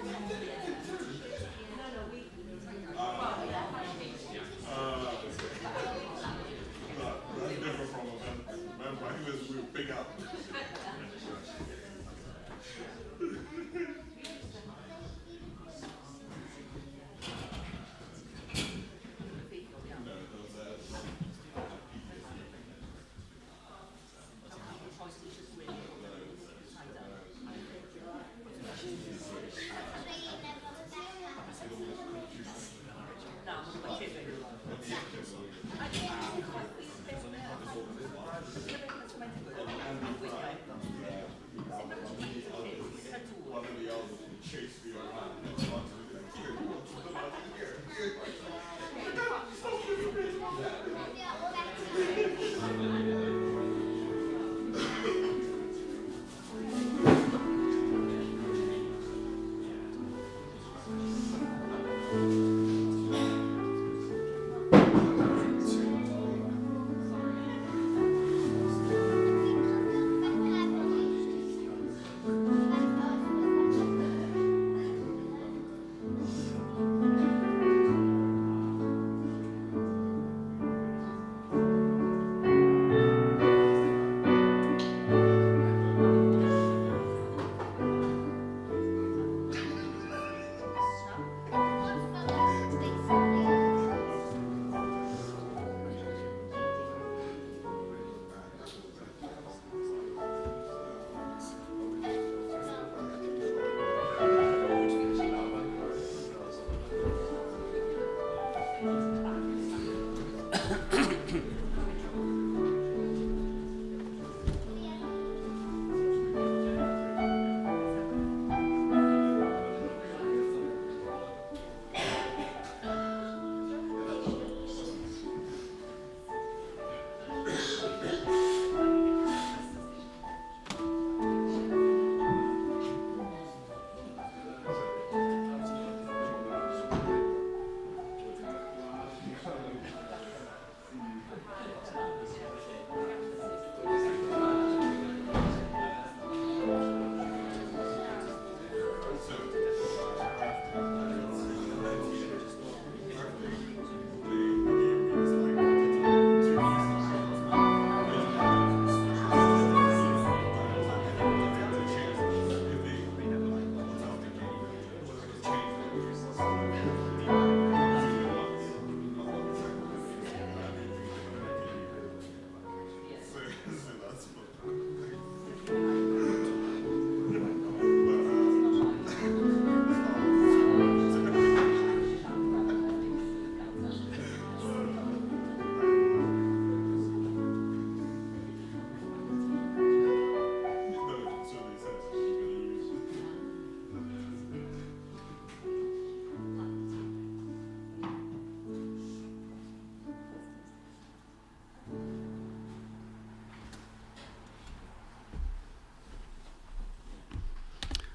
That's different from a vampire. He was real big out. No, there was a One of the elders would chase me around and wanted to be like, here, you want to come out here, here.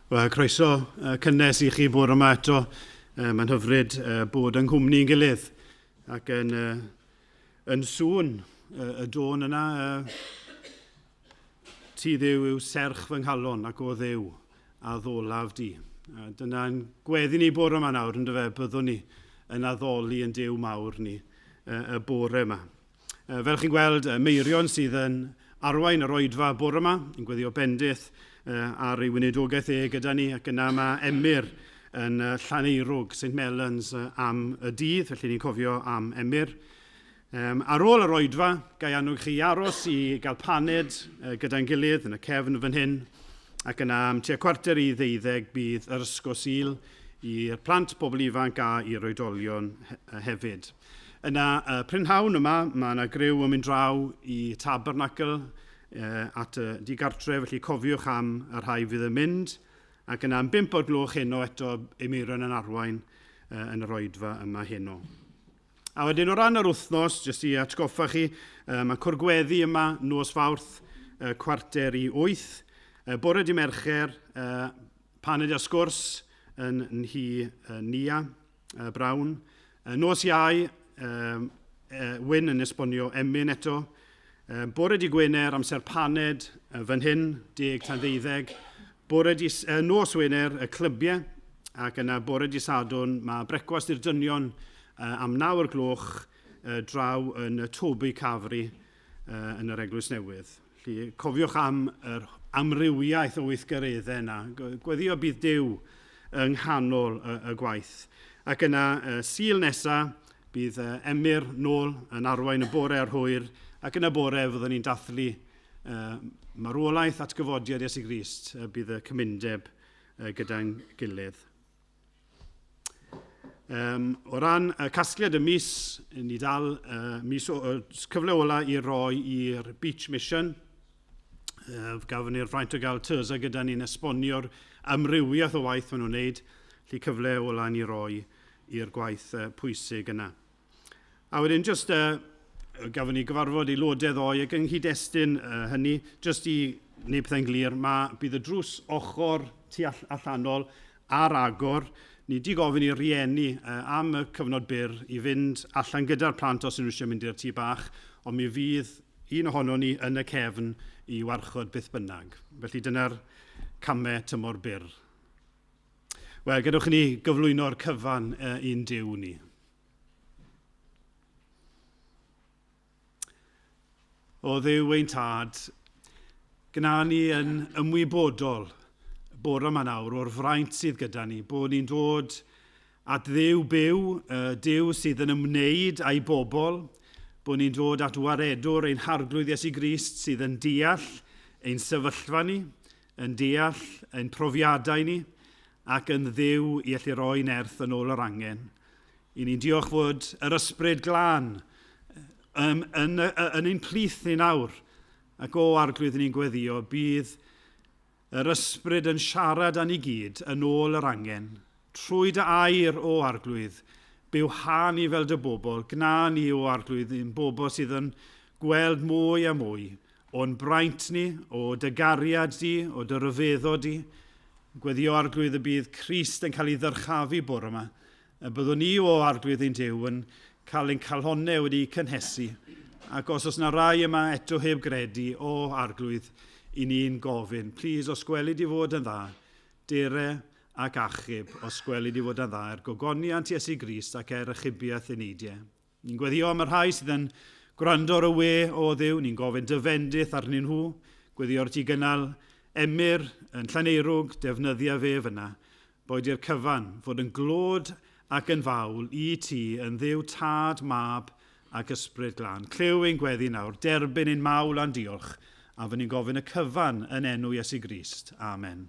Wel, croeso cynnes i chi bore yma eto. Mae'n hyfryd bod yng nghwmni'n gilydd ac yn, yn sŵn y dôn yna. Ti Dduw yw serch fy nghalon ac o Dduw a ddolaf di. Dyna'n gweddi ni bore yma nawr, yn dyfe, byddwn ni yn addoli yn Duw mawr ni y bore yma. Fel chi'n gweld, Meirion sydd yn arwain yr oedfa bore yma, yn gweddio bendith ar ei weinidogaeth e gyda ni, ac yna mae Emyr yn Llaneirwg, St Mellons, am y dydd, felly ni'n cofio am Emyr. Um, ar ôl yr oedfa, gai annog chi aros i gael paned gyda'n gilydd yn y cefn fan hyn, ac yna am tua 11:45 bydd yr ysgol Sul i'r plant, bobl ifanc a i'r oedolion hefyd. Yna, y prynhawn yma, mae yna griw yn mynd draw i Tabernacl at y digartre, felly cofiwch am y rhai fydd yn mynd. Ac yna am 5 o'r gloch heno eto, Eimeirion yn arwain yn yr oedfa yma heno. A wedyn o ran yr wythnos, jyst i atgoffa chi, mae cwrgweddi yma nos Fawrth 7:45. Bore di Mercher, paned a sgwrs yn nhŷ Nia Brown. Nos Iau, Wyn yn esbonio emyn eto. Bore di Gwener, amser paned fan hyn, 10 tan 12. Bore di, nos Wener, y clybiau. Ac yna bore di Sadwrn mae brecwast i'r dynion am 9 o'r gloch draw yn y Toby Cafri yn yr Eglwys Newydd. Felly, cofiwch am yr amrywiaeth o weithgareddau yna. Gweddio bydd Duw yng nghanol y gwaith. Ac yna, Sul nesaf, bydd Emyr nôl yn arwain y bore a'r hwyr, ac yn y bore fyddwn ni'n dathlu marwolaeth atgyfodiad Iesu Grist, bydd y cymundeb gyda'n gilydd. O ran y casgliad y mis, ni dal mis cyfle ola i roi i'r Beach Mission. Gafon ni'r fraint o gael Tyrsa gyda ni'n esbonio'r amrywiaeth o waith maen nhw'n wneud, felly cyfle ola ni roi i'r gwaith pwysig yna. A wedyn jyst gafon ni gyfarfod aelodau ddoe ac yng nghyd-destun hynny, jyst i wneud pethau'n glir, mae bydd y drws ochr tu allanol ar agor. Ni wedi gofyn i rieni am y cyfnod byr i fynd allan gyda'r plant os ydyn nhw eisiau mynd i'r tŷ bach, ond mi fydd un ohono ni yn y cefn i warchod beth bynnag. Felly dyna'r camau tymor byr. Wel, gadewch i ni gyflwyno'r cyfan i'n Duw ni. O Dduw ein Tad, gwna ni yn ymwybodol bore yma nawr o'r fraint sydd gyda ni, bod ni'n dod at Dduw byw, Duw sydd yn ymwneud â'i bobl, bod ni'n dod at waredwr ein Harglwydd Iesu Grist sydd yn deall ein sefyllfa ni, yn deall ein profiadau ni, ac yn Dduw i allu roi nerth yn ôl yr angen. I ni'n diolch fod yr Ysbryd Glân yn ein plith ni nawr, ac o Arglwydd ni'n gweddio, bydd yr Ysbryd yn siarad â ni gyd yn ôl yr angen. Trwy dy air, o Arglwydd, bywha ni fel dy bobl, gwna ni, o Arglwydd, yn bobl sydd yn gweld mwy a mwy o'n braint ni, o dy gariad di, o dy ryfeddod di. Gweddio, Arglwydd, y bydd Crist yn cael ei ddyrchafu bore yma. Y byddwn ni, o Arglwydd ein Duw, yn cael ein calonnau wedi cynhesu. Ac os oes yna rai yma eto heb gredu, o Arglwydd, i ni'n gofyn, plîs, os gweli di fod yn dda, dere ac achub, os gweli di fod yn dda, er gogoniant Iesu Grist ac er achubiaeth eneidiau. Ni'n gweddio am y rhai sydd yn gwrando ar y we, o Dduw, ni'n gofyn dy fendith arnyn nhw, gweddio ar ti gynnal Emyr yn Llaneirwg, defnyddia fe fyna, Boed i'r cyfan fod yn glod ac yn fawl i ti yn Dduw Tad, Mab ac Ysbryd Glân. Clyw ein gweddi nawr, derbyn ein mawl a'n diolch, a fy ni'n gofyn y cyfan yn enw Iesu Grist. Amen.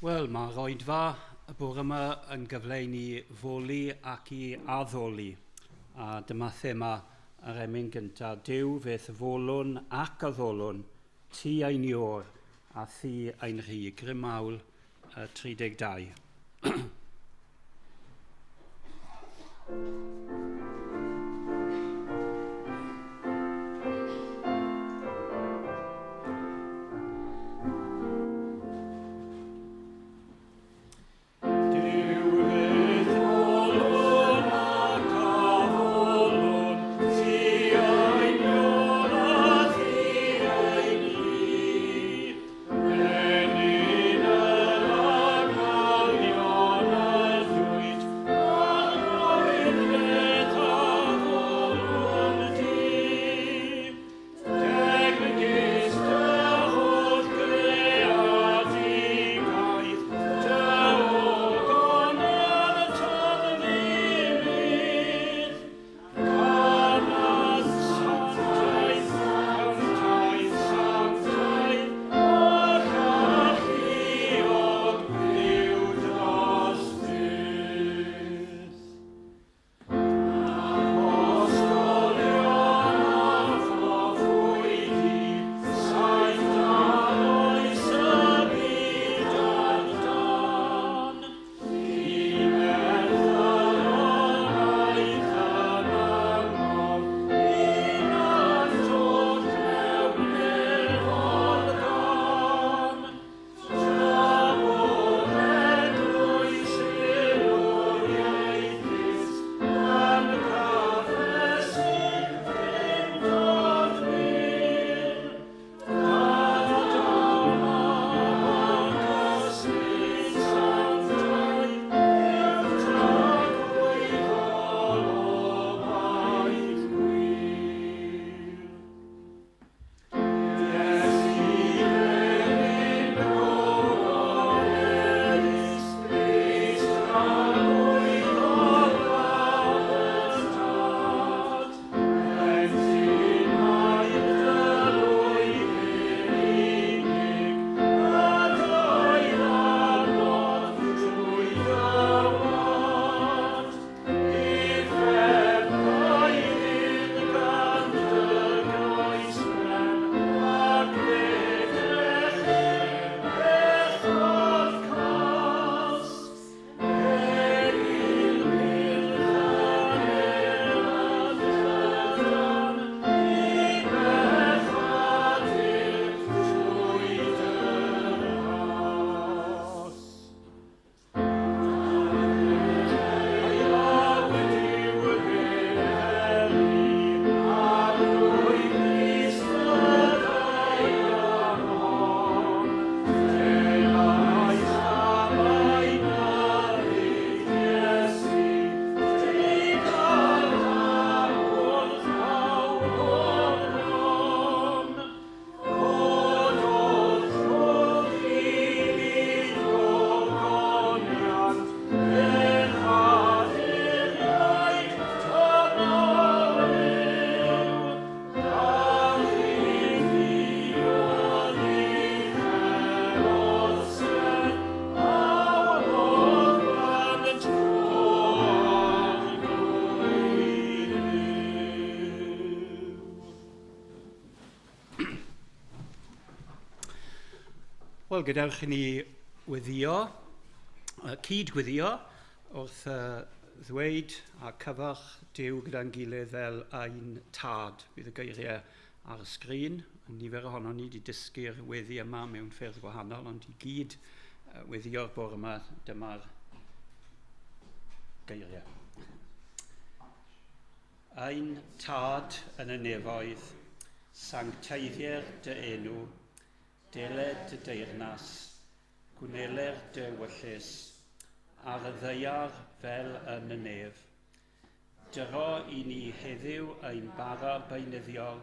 Wel, mae'r oedfa y bore yma yn gyfle i ni foli ac i addoli. A dyma thema yr emyn gyntaf. Duw fe'th folwn ac addolwn, ti ein iôr a thi ein rhi. Grym Mawl 32. Wel, gadewch i ni weddio, cyd-gweddio, wrth ddweud a cyfarch Duw gyda'n gilydd fel ein tad. Bydd y geiriau ar y sgrin. Nifer ohonon ni wedi dysgu'r weddi yma mewn ffyrdd gwahanol, ond i gyd weddio'r bore yma, dyma'r geiriau. Ein tad yn y nefoedd, sancteiddier dy enw, deled dy deyrnas, gwneler dy ewyllys, ar y ddaear fel yn y nef. Dyro i ni heddiw ein bara beunyddiol,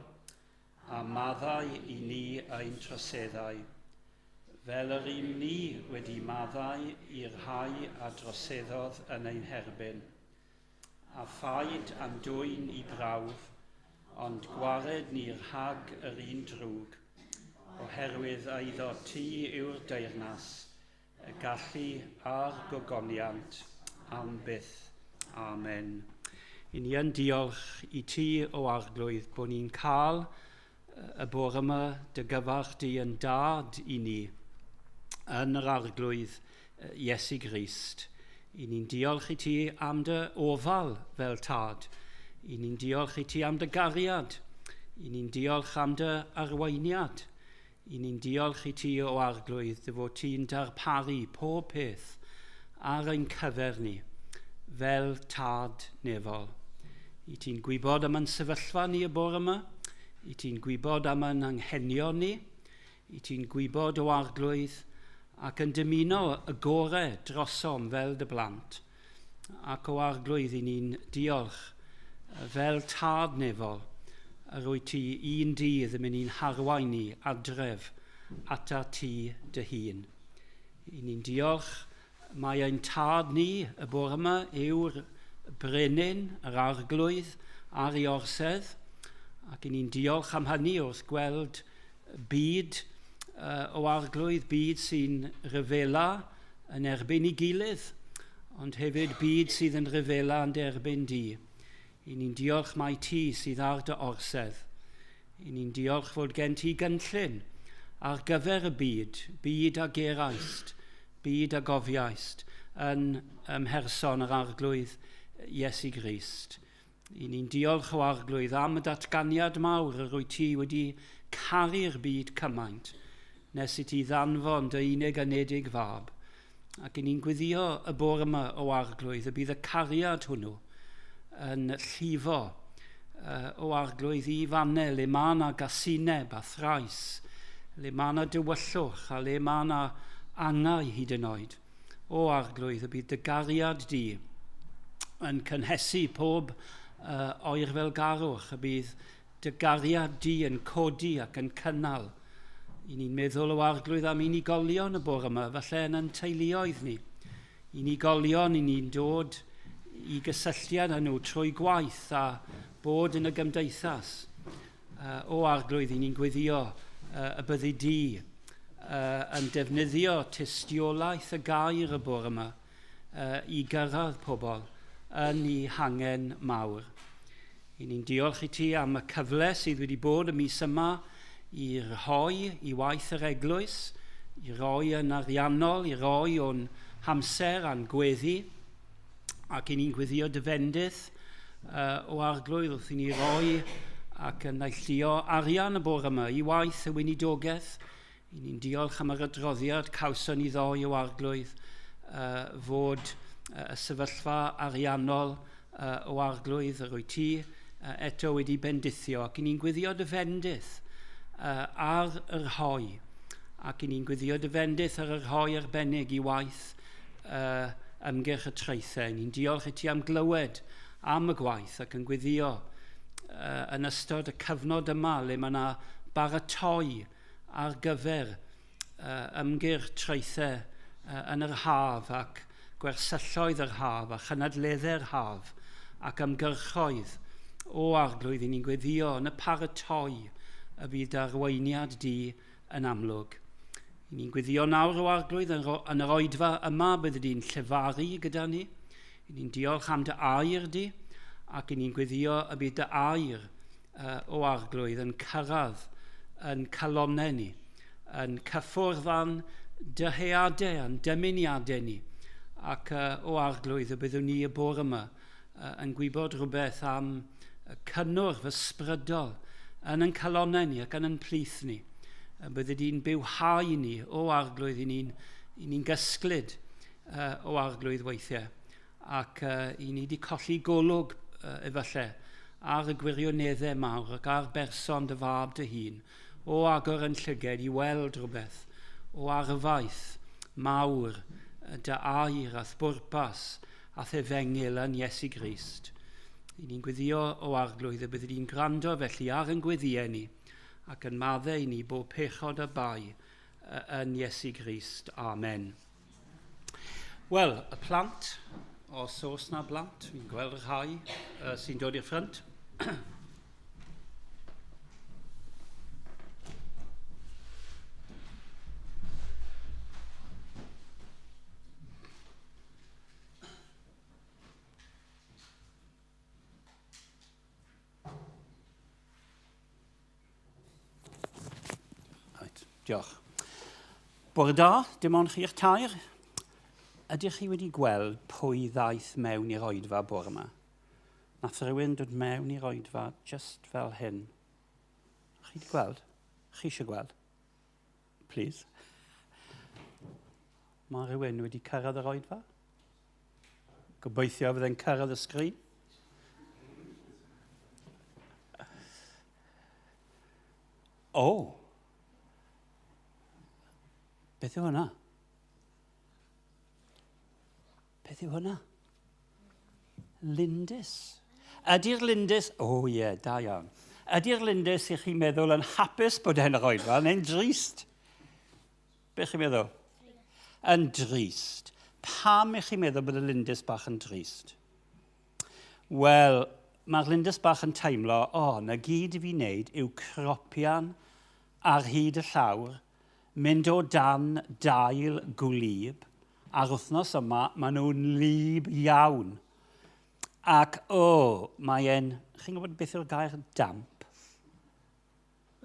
a maddau i ni ein troseddau, fel yr ym ni wedi maddau i'r rhai a droseddodd yn ein herbyn. A phaid am dwyn i brawf, ond gwared ni rhag yr un drwg, oherwydd eiddo ti yw'r deyrnas, y gallu a'r gogoniant am byth. Amen. I ni yn diolch i ti o Arglwydd bod ni'n cael y bore yma dy gyfarch di yn dad i ni yn yr Arglwydd Iesu Grist. I ni'n diolch i ti am dy ofal fel tad. I ni'n diolch i ti am dy gariad. I ni'n diolch am dy arweiniad. I ni'n diolch i ti o Arglwydd dy fod ti'n darparu pob peth ar ein cyfer ni fel tad nefol. I ti'n gwybod am ein sefyllfa ni y bore yma. I ti'n gwybod am ein anghenion ni. I ti'n gwybod o Arglwydd ac yn dymuno y gore drosom fel dy blant. Ac o Arglwydd i ni'n diolch fel tad nefol yr wyt ti un dydd yn mynd i'n harwain ni adref ata ti dy hun. I ni'n diolch mae ein tad ni y bore yma yw'r brenin, yr Arglwydd a'r ei orsedd, ac i ni'n diolch am hynny wrth gweld byd o Arglwydd, byd sy'n rhyfela yn erbyn ei gilydd, ond hefyd byd sydd yn rhyfela yn derbyn di. I ni'n diolch mai ti sydd ar dy orsedd. I ni'n diolch fod gen ti gynllun ar gyfer y byd, byd a geraist, byd a gofiaist, yn ymherson yr Arglwydd Iesu Grist. I ni'n diolch o Arglwydd am y datganiad mawr yr wyt ti wedi caru'r byd cymaint, nes i ti ddanfon dy unig anedig fab. Ac i ni'n gweddio y bore yma o Arglwydd y bydd y cariad hwnnw yn llifo o Arglwydd i fannau le mae yna gasineb a thrais, le mae yna dywyllwch a le mae yna angau hyd yn oed. O Arglwydd, y bydd dy gariad di yn cynhesu pob oerfelgarwch, y bydd dy gariad di yn codi ac yn cynnal. I ni'n meddwl o Arglwydd am unigolion y bore yma, falle yn ein teuluoedd ni. Unigolion i ni'n dod i gysylltiad â nhw trwy gwaith a bod yn y gymdeithas. O Arglwydd, i ni'n gweddio y byddi di yn defnyddio tystiolaeth y gair y bore yma i gyrraedd pobl yn ei hangen mawr. I ni'n diolch i ti am y cyfle sydd wedi bod y mis yma i rhoi i waith yr eglwys, i roi yn ariannol, i roi o'n hamser a'n gweddi, ac i ni'n gweddio dy fendith o Arglwydd wrth i ni roi ac yn neilltuo arian y bore yma i waith y weinidogaeth. I ni'n diolch am yr adroddiad cawson ni ddoe o Arglwydd fod y sefyllfa ariannol o Arglwydd yr wyt ti eto wedi bendithio, ac i ni'n gweddio dy fendith ar yr rhoi, ac i ni'n gweddio dy fendith ar y rhoi arbennig i waith ymgyrch y traethau. Ni'n diolch i ti am glywed am y gwaith ac yn gweddio yn ystod y cyfnod yma le mae yna baratoi ar gyfer ymgyrch traethau yn yr haf ac gwersylloedd yr haf a chynadleddau'r haf ac ymgyrchoedd o Arglwydd. I ni'n gweddio yn y paratoi y bydd arweiniad di yn amlwg. I ni'n gweddio nawr o Arglwydd yn yr oedfa yma byddi di'n llefaru gyda ni. I ni'n diolch am dy air di, ac i ni'n gweddio y bydd dy air o Arglwydd yn cyrraedd yn calonnau ni, yn cyffwrdd â'n dyheadau a'n dymuniadau ni. Ac o arglwydd y byddwn ni y bore yma yn gwybod rhywbeth am y cynnwrf ysbrydol yn ein calonnau ni ac yn ein plith ni. Bydde di'n bywhau ni o arglwydd i ni'n i ni gysglyd o arglwydd weithiau ac i ni wedi colli golwg efallai ar y gwirioneddau mawr ac ar berson dy fab dy hun, o agor yn llyged i weld rhywbeth o arfaeth mawr dy air a'th bwrpas a'th efengyl yn Iesu Grist. I ni'n gweddio o arglwydd y bydde di'n gwrando felly ar yn gweddiau ni ac yn maddau i ni bob pechod a bai yn Iesu Grist. Amen. Wel, y plant, os oes na blant, fi'n gweld y rhai sy'n dod i'r ffrynt. Right, diolch. Bore da, dim ond chi'ch tair. Ydych chi wedi gweld pwy ddaeth mewn i'r oedfa bore yma? Nath rhywun dod mewn i'r oedfa just fel hyn. Chi wedi gweld? Chi eisiau gweld? Please. Mae rhywun wedi cyrraedd yr oedfa? Gobeithio fydd e'n cyrraedd y sgrin. O! Oh. Beth yw hwnna? Beth yw hwnna? Lindys. Ydy'r lindys... O oh, ie, yeah, da iawn. Ydy'r lindys i chi'n meddwl yn hapus bod e'n yr oedfa neu'n drist? Beth chi'n meddwl? Yn drist. Pam i chi'n meddwl bod y lindys bach yn drist? Wel, mae'r lindys bach yn teimlo, o, oh, na gyd i fi wneud yw cropian ar hyd y llawr, mynd o dan dail gwlyb, a'r wythnos yma maen nhw'n wlyb iawn. Ac, o, oh, mae e'n... Chi'n gwybod beth yw'r gair damp?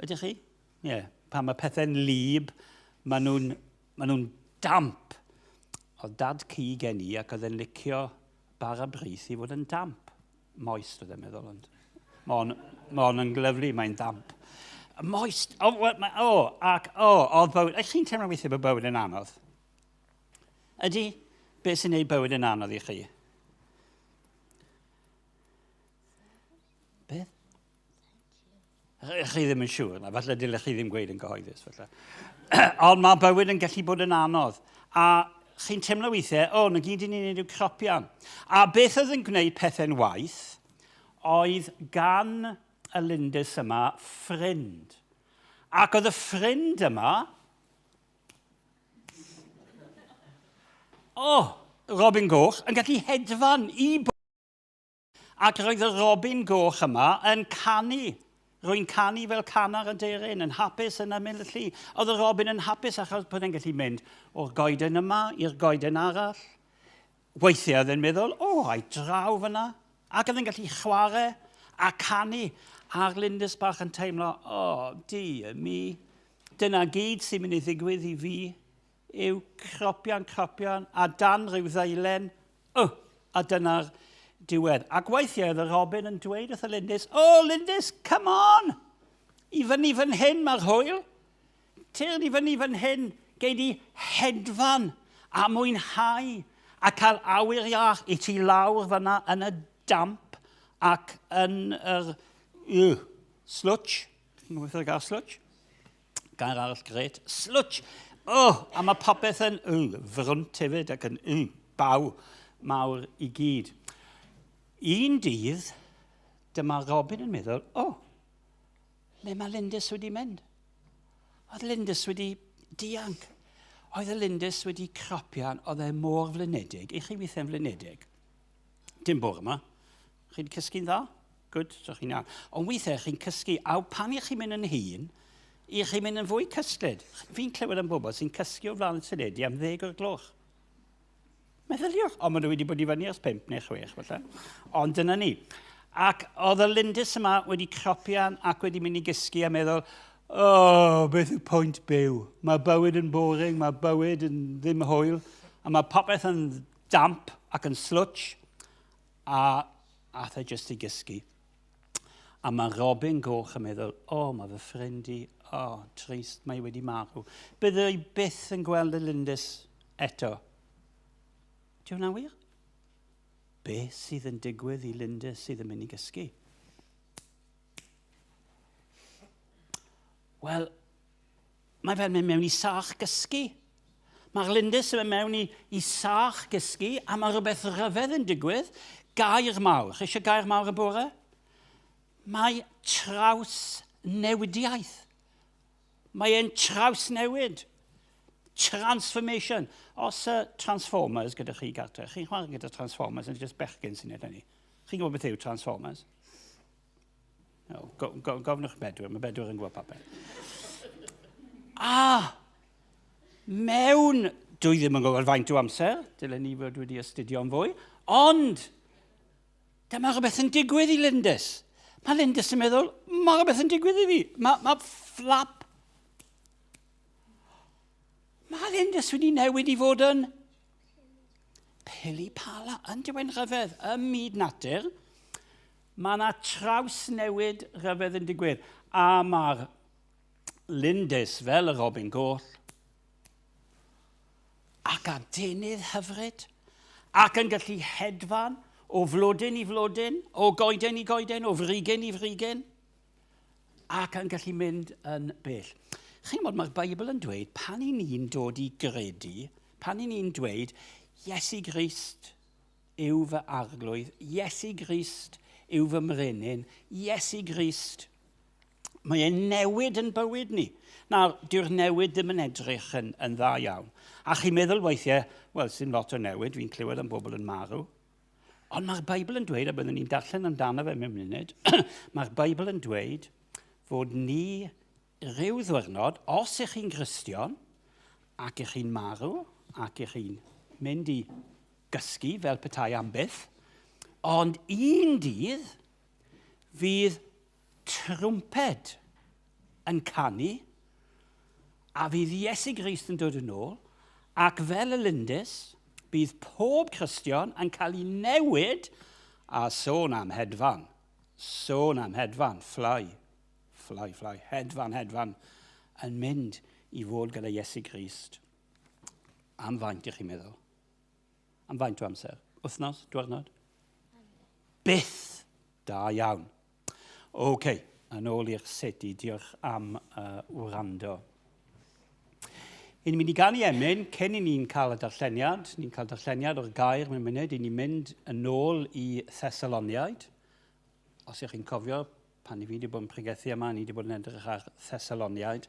Ydych chi? Ie. Yeah. Pan mae pethau'n lib, maen nhw'n ma nhw damp. Oedd dad ci gen i ac oedd e'n licio bara brith i fod yn damp. Moist oedd e'n meddwl, ond mae hon yn glyflu, mae'n damp. Moist, oh, well, mae, oh, ac, oh, oedd bywyd, ydych chi'n teimlo weithiau bod bywyd yn anodd? Ydy, beth sy'n gwneud bywyd yn anodd i chi? Beth? Chi ddim yn siŵr, na, falle dylech chi ddim gweud yn gyhoeddus, falle. Ond mae bywyd yn gallu bod yn anodd. A chi'n teimlo weithiau, o, na gyd i ni'n neud yw cropian. A beth oedd yn gwneud pethau'n waith, oedd gan y lindys yma ffrind. Ac oedd y ffrind yma, o, oh, Robin Goch, yn gallu hedfan i Ac roedd y robin goch yma yn canu. Rwy'n canu fel canar y deryn, yn hapus yn ymyl y llu. Oedd y robin yn hapus achos bod e'n gallu mynd o'r goeden yma i'r goeden arall. Weithiau oedd e'n meddwl, o, oh, ai draw fyna. Ac oedd e'n gallu chwarae a canu. A'r lindys bach yn teimlo, o, oh, di, mi. Dyna gyd sy'n mynd i ddigwydd i fi yw cropian, cropian, a dan rhyw ddeilen, oh, a dyna'r diwedd. Ac weithiau oedd y Robin yn dweud wrth y Lindys, oh, Lindys, come on! I fyny fan hyn mae'r hwyl. Tyrd i fyny fan hyn, gei di hedfan a mwynhau a cael awyr iach i ti lawr fyna yn y damp ac yn yr slwtsh. Chi'n gwybod beth yw'r gair slwtsh? Gair arall gret. Slwtsh! Oh, a mae popeth yn frwnt hefyd ac yn baw mawr i gyd. Un dydd, dyma Robin yn meddwl, o, oh, le mae Lindys wedi mynd? Oedd Lindys wedi dianc. Oedd y Lindys wedi cropian, oedd e mor flinedig. I chi weithiau'n flinedig? Dim bore yma. Chi wedi cysgu'n dda? Good, so chi'n iawn. Ond weithiau chi'n cysgu, a pan i chi'n mynd yn hŷn, i chi'n mynd yn fwy cysglyd. Fi'n clywed am bobl sy'n cysgu o flaen y teledu am ddeg o'r gloch. Meddyliwch, ond maen nhw wedi bod i fyny ers 5 neu 6 falle. Ond dyna ni. Ac oedd y lindys yma wedi cropian ac wedi mynd i gysgu a meddwl, Oh, beth yw pwynt byw? Mae bywyd yn boring, mae bywyd yn ddim hwyl, a mae popeth yn damp ac yn slwtsh, a ath e jyst i gysgu. A mae Robin Goch yn meddwl, o, oh, mae fy ffrind i, o, oh, trist, mae wedi marw. Bydde i byth yn gweld y lindys eto. Di hwnna wir? Beth sydd yn digwydd i lindys sydd yn mynd i gysgu? Wel, mae fe'n mynd mewn i sach gysgu. Mae'r lindys yn mynd mewn i sach gysgu a mae rhywbeth rhyfedd yn digwydd. Gair mawr. Chi eisiau gair mawr y bore? Mae traws newidiaeth. Mae e'n traws newid. Transformation. Os y Transformers gyda chi gartre, chi'n chwarae gyda Transformers, yn just bechgyn sy'n neud hynny. Chi'n gwybod beth yw Transformers? No, go, go, gofnwch Bedwyr, mae Bedwyr yn gwybod popeth. A, mewn, dwi ddim yn gwybod faint o amser, dylen ni fod wedi astudio'n fwy, ond dyma rhywbeth yn digwydd i Lindys. Mae Lindys yn meddwl, mae rhywbeth yn digwydd i fi. Mae, mae fflap. Mae Lindys wedi newid i fod yn pili pala yn diwen rhyfedd ym myd natur. Mae yna trawsnewid rhyfedd yn digwydd. A mae'r lindys fel y robin goll ac adenydd hyfryd ac yn gallu hedfan o flodyn i flodyn, o goeden i goeden, o frigyn i frigyn, ac yn gallu mynd yn bell. Chi'n gwybod, mae'r Beibl yn dweud, pan i ni'n dod i gredu, pan i ni'n dweud, Iesu Grist yw fy arglwydd, Iesu Grist yw fy mrenin, Iesu Grist. Mae e'n newid yn bywyd ni. Nawr, dyw'r newid ddim yn edrych yn, yn dda iawn. A chi'n meddwl weithiau, wel, sy'n lot o newid, fi'n clywed am bobl yn marw. Ond mae'r Beibl yn dweud, a byddwn ni'n darllen amdano fe mewn munud, mae'r Beibl yn dweud fod ni rhyw ddwyrnod, os ych chi'n Gristion, ac ych chi'n marw, ac ych chi'n mynd i gysgu fel petai am byth, ond un dydd fydd trwmped yn canu, a fydd Iesu Grist yn dod yn ôl, ac fel y lindys, bydd pob Cristion yn cael ei newid a sôn am hedfan. Sôn am hedfan, fly, fly, fly, hedfan, hedfan, yn mynd i fod gyda Iesu Grist. Am faint, ych chi'n meddwl? Am faint o amser? Wythnos? Dwrnod? Byth! Da iawn. OK, yn ôl i'r seti. Diolch am wrando. Ni'n mynd i ganu emyn cyn i ni'n cael y darlleniad. Ni'n cael darlleniad o'r gair mewn munud. I ni'n mynd yn ôl i Thessaloniaid. Os ych chi'n cofio, pan i fi wedi bod yn pregethu yma, ni wedi bod yn edrych ar Thessaloniaid.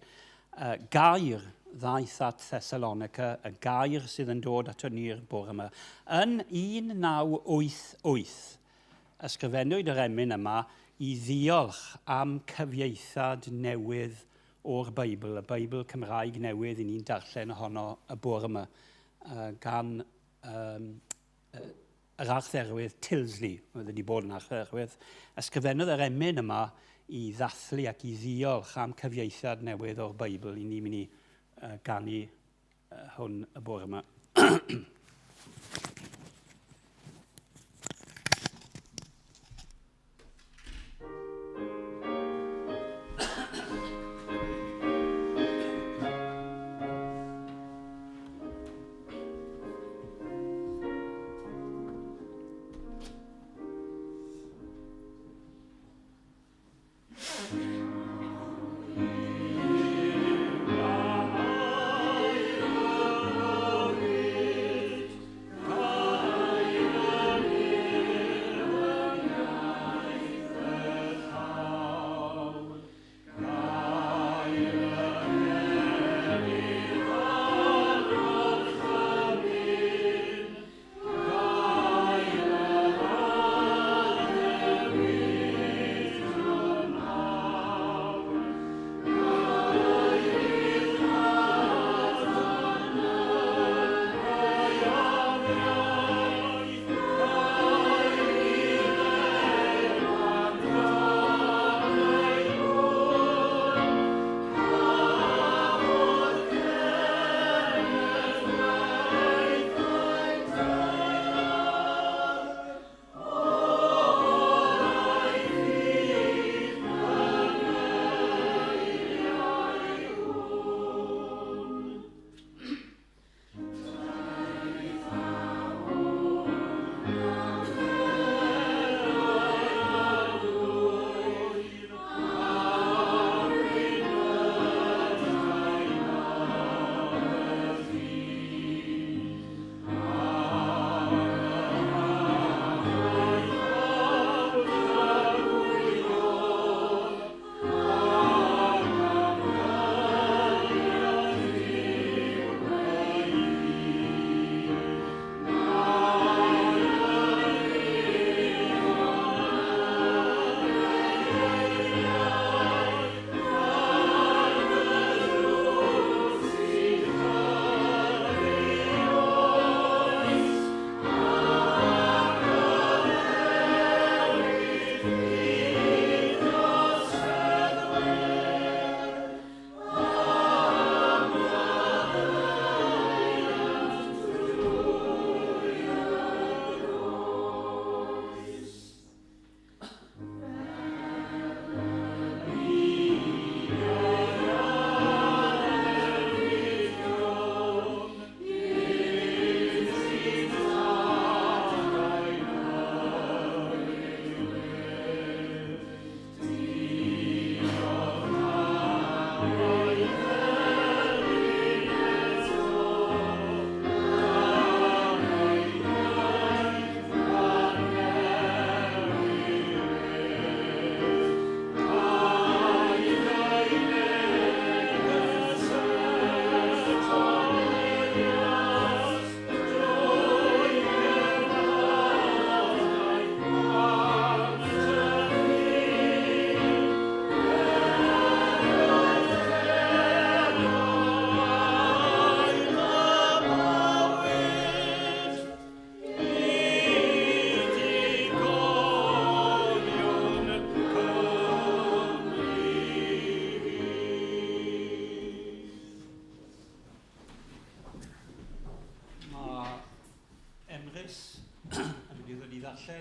Gair ddaeth at Thessalonica, y gair sydd yn dod ato ni'r bore yma. Yn 1988, ysgrifennwyd yr emyn yma i ddiolch am cyfieithad newydd o'r Beibl, y Beibl Cymraeg newydd i ni'n darllen ohono y bore yma, gan um, yr archdderwydd Tilsley, oedd wedi bod yn archdderwydd, ysgrifennodd yr emyn yma i ddathlu ac i ddiolch am cyfieithiad newydd o'r Beibl i ni'n mynd i ganu hwn y bore yma.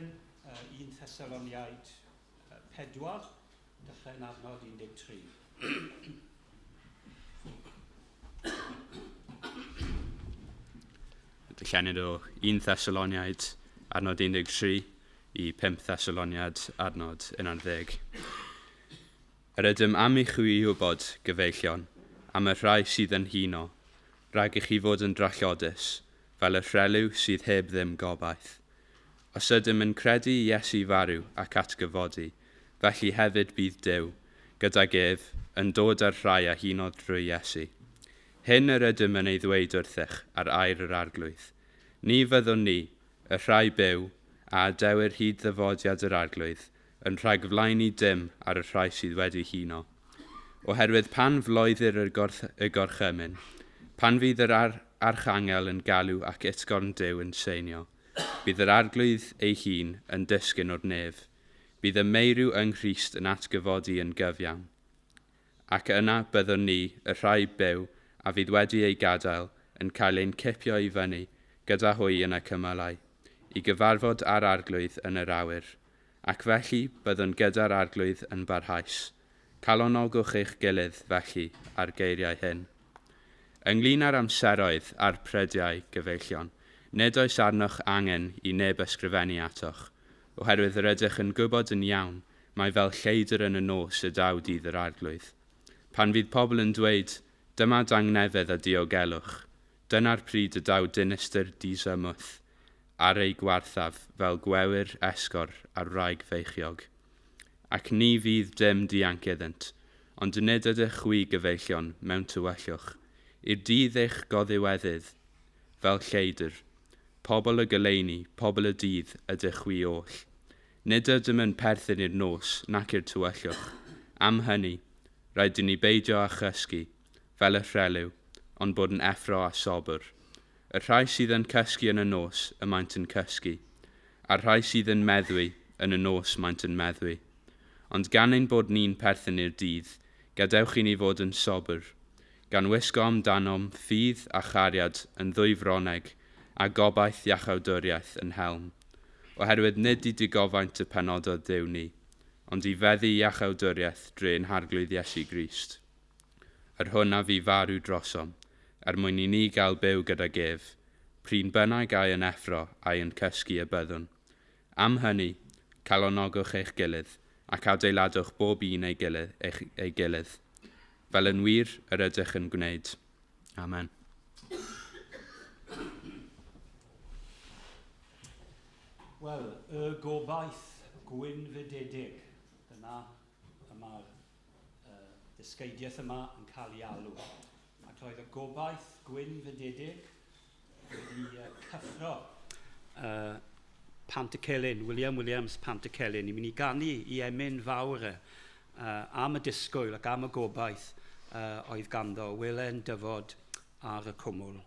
darllen 1 Thessaloniaid 4, dechrau'n adnod 13. Darllenid o 1 Thessaloniaid adnod 13 i 5 Thessaloniaid adnod 11. Yr ydym am i chwi wybod, gyfeillion, am y rhai sydd yn huno, rhag i chi fod yn drallodus, fel y rhelyw sydd heb ddim gobaith. Os ydym yn credu i Iesu farw ac atgyfodi, felly hefyd bydd Duw, gydag ef, yn dod â'r rhai a hunodd drwy Iesu. Hyn yr ydym yn ei ddweud wrthych ar air yr Arglwydd. Ni fyddwn ni, y rhai byw, a adewir hyd ddyfodiad yr Arglwydd, yn rhagflaenu dim ar y rhai sydd wedi huno. Oherwydd pan floeddir y gorchymyn, pan fydd yr archangel yn galw ac utgorn Duw yn seinio, bydd yr Arglwydd ei hun yn disgyn o'r nef. Bydd y meirw yng Nghrist yn atgyfodi yn gyfiawn. Ac yna byddwn ni, y rhai byw, a fydd wedi ei gadael, yn cael ein cipio i fyny gyda hwy yn y cymylau, i gyfarfod â'r Arglwydd yn yr awyr. Ac felly byddwn gyda'r Arglwydd yn barhaus. Calonogwch eich gilydd felly ar geiriau hyn. Ynglyn â'r amseroedd a'r prydiau, gyfeillion, nid oes arnoch angen i neb ysgrifennu atoch, oherwydd yr ydych yn gwybod yn iawn mai fel lleidr yn y nos y daw dydd yr Arglwydd. Pan fydd pobl yn dweud, dyma dangnefedd a diogelwch, dyna'r pryd y daw dinistr disymwth ar ei gwarthaf fel gwewyr esgor ar wraig feichiog. Ac ni fydd dim dianc iddynt, ond nid ydych chwi gyfeillion mewn tywyllwch, i'r dydd eich goddiweddyd fel lleidr, pobl y goleuni, pobl y dydd ydych chwi oll. Nid ydym yn perthyn i'r nos nac i'r tywyllwch. Am hynny, rhaid i ni beidio â chysgu, fel y rhelyw, ond bod yn effro a sobr. Y rhai sydd yn cysgu yn y nos, y maent yn cysgu, a'r rhai sydd yn meddwi, yn y nos maent yn meddwi. Ond gan ein bod ni'n perthyn i'r dydd, gadewch i ni fod yn sobr, gan wisgo amdanom ffydd a chariad yn ddwy froneg a gobaith iachawdwriaeth yn helm. Oherwydd nid i digofaint y penododd Duw ni, ond i feddu iachawdwriaeth drwy ein Harglwydd Iesu Grist. Yr hwn a fu farw drosom, er mwyn i ni gael byw gydag ef, pryn bynnag ai yn effro ai yn cysgu y byddwn. Am hynny, calonogwch eich gilydd ac adeiladwch bob un ei gilydd, fel yn wir yr ydych yn gwneud. Amen. Wel, y gobaith gwynfydedig, dyna y mae'r dysgeidiaeth yma yn cael ei alw. Ac roedd y gobaith gwynfydedig wedi cyffro Pantycelyn, William Williams Pantycelyn, i mynd i ganu i emyn fawr am y disgwyl ac am y gobaith oedd ganddo, welen dyfod ar y cwmwl.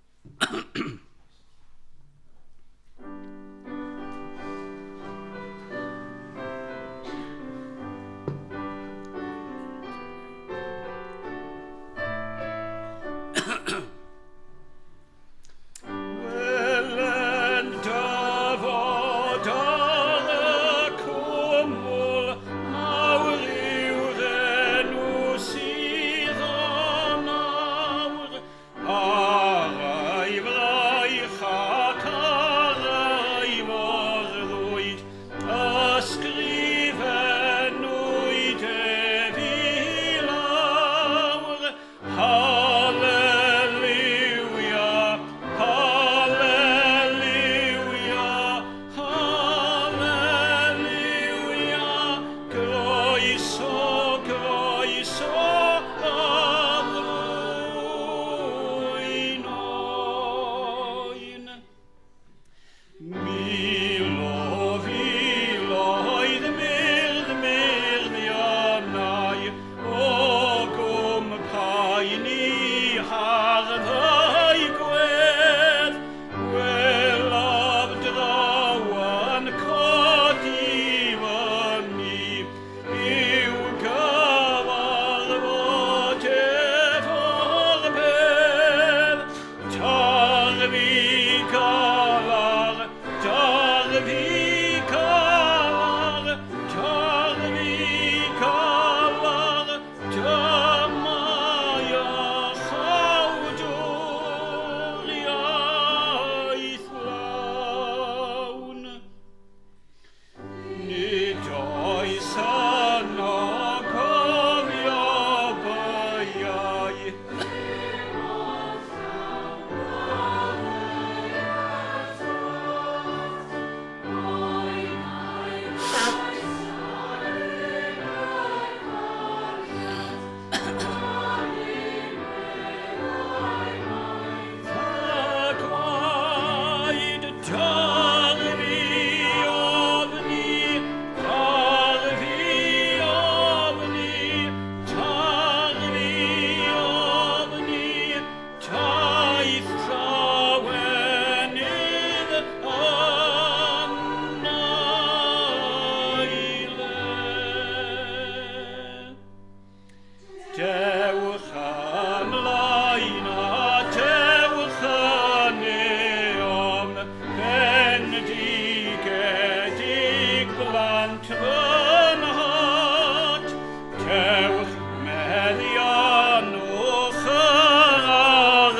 Welen dyfod ar y cwmwl, mawr yw'r enw sydd o nawr, ar ei fraich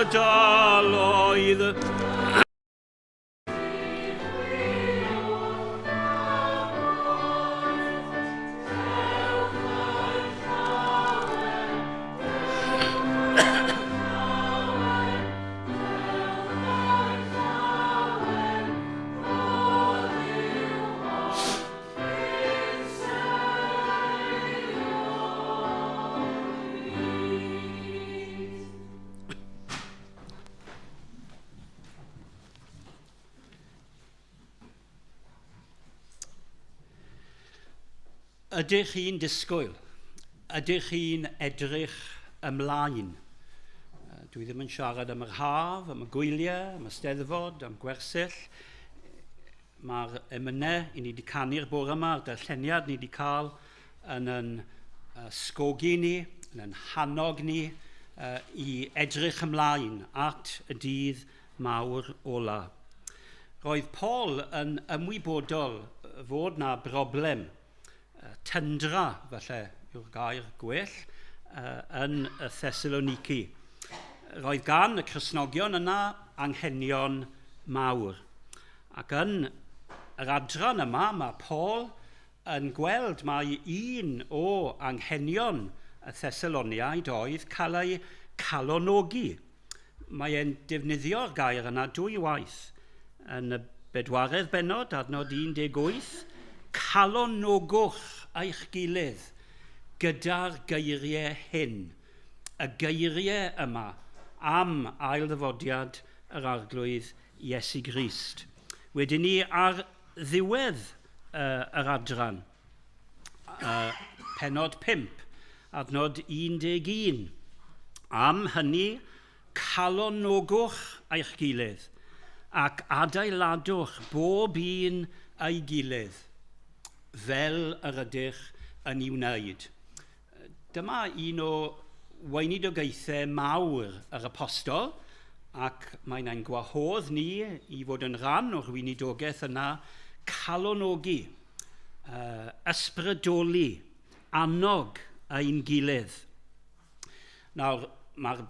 ardaloedd. Ydych chi'n disgwyl? Ydych chi'n edrych ymlaen? Dwi ddim yn siarad am yr haf, am y gwyliau, am y steddfod, am gwersyll. Mae'r emynau i ni wedi canu'r bore yma, a'r darlleniad ni wedi cael yn yn sgogi ni, yn yn hannog ni i edrych ymlaen at y dydd mawr ola. Roedd Paul yn ymwybodol fod na broblem, tyndra, falle yw'r gair gwell, yn y Thessaloniki. Roedd gan y Cristnogion yna anghenion mawr. Ac yn yr adran yma, mae Paul yn gweld mai un o anghenion y Thessaloniaid oedd cael eu calonogi. Mae e'n defnyddio'r gair yna dwy waith. Yn y bedwaredd bennod, adnod 18, calonogwch eich gilydd gyda'r geiriau hyn, y geiriau yma am ailddyfodiad yr Arglwydd Iesu Grist. Wedyn ni ar ddiwedd yr adran, pennod 5, adnod 11. Am hynny, calonogwch eich gilydd ac adeiladwch bob un ei gilydd fel yr ydych yn ei wneud. Dyma un o weinidogaethau mawr yr apostol, ac mae'n ein gwahodd ni i fod yn rhan o'r weinidogaeth yna, calonogi, ysbrydoli, annog ein gilydd. Nawr, mae'r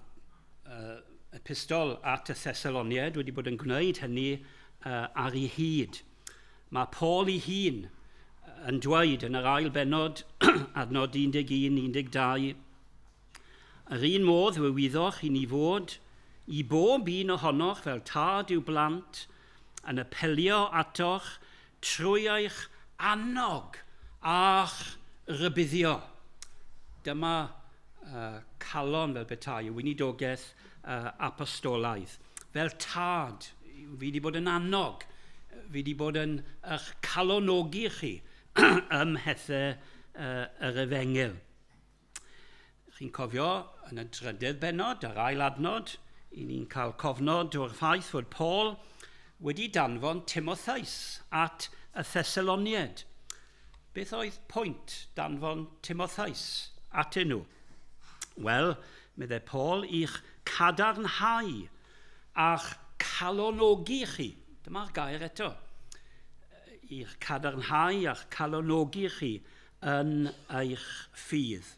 epistol at y Thessaloniaid wedi bod yn gwneud hynny ar ei hyd. Mae Paul ei hun yn dweud yn yr ail bennod, adnod 11, 12, yr un modd fe wyddoch i ni fod i bob un ohonoch fel tad i'w blant yn apelio atoch trwy eich annog a'ch rybuddio. Dyma calon fel petai, y weinidogaeth apostolaidd. Fel tad, fi wedi bod yn annog, fi wedi bod yn eich calonogi chi ym mhethau yr efengyl. Chi'n cofio yn y drydedd bennod, yr ail adnod, i ni'n cael cofnod o'r ffaith fod Paul wedi danfon Timotheus at y Thessaloniaid. Beth oedd pwynt danfon Timotheus atyn nhw? Wel, meddai Paul, i'ch cadarnhau a'ch calonogi chi. Dyma'r gair eto. I'ch cadarnhau a'ch calonogi chi yn eich ffydd.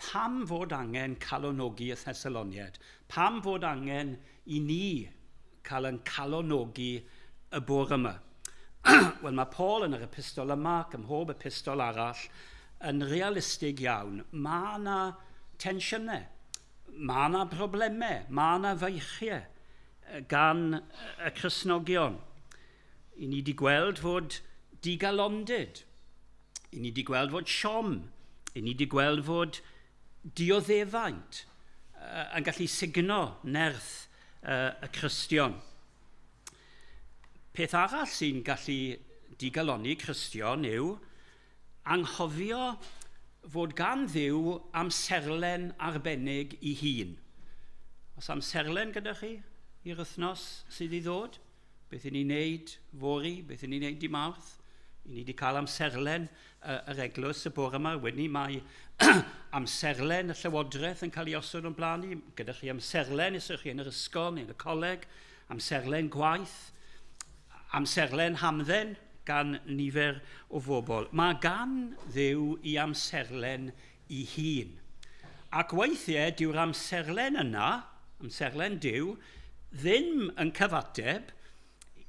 Pam fod angen calonogi y Thessaloniaid? Pam fod angen i ni cael yn calonogi y bore yma? Wel, mae Paul yn yr epistol yma ac ym mhob epistol arall yn realistig iawn. Mae yna tensiynau, mae yna broblemau, mae yna feichiau gan y Cristnogion. I ni wedi gweld fod digalondid, i ni wedi gweld fod siom, i ni wedi gweld fod dioddefaint yn gallu sugno nerth y Cristion. Peth arall sy'n gallu digalonni Cristion yw anghofio fod gan Dduw amserlen arbennig i hun. Os amserlen gyda chi i'r wythnos sydd i ddod, beth i ni'n neud fory, beth i ni'n neud di Mawrth, i ni wedi cael amserlen yr eglwys y bore yma, wedyn ni mae amserlen y llywodraeth yn cael ei osod o'n blaen ni, gyda chi amserlen os ydych chi yn yr ysgol neu yn y coleg, amserlen gwaith, amserlen hamdden gan nifer o bobl. Mae gan Dduw i amserlen i hun. Ac weithiau, dyw'r amserlen yna, amserlen Duw, ddim yn cyfateb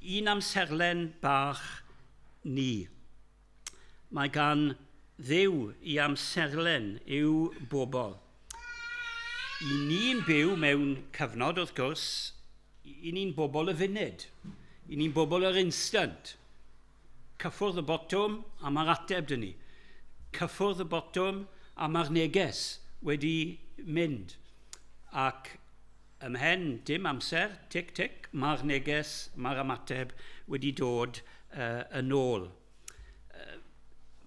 i'n amserlen bach ni. Mae gan Dduw i amserlen i'w bobl. I ni'n byw mewn cyfnod, wrth gwrs, i ni'n bobl y funud. I ni'n bobl yr instant. Cyffwrdd y botwm a mae'r ateb dyn ni. Cyffwrdd y botwm a mae'r neges wedi mynd. Ac ymhen dim amser, tic tic, mae'r neges, mae'r ymateb wedi dod yn ôl.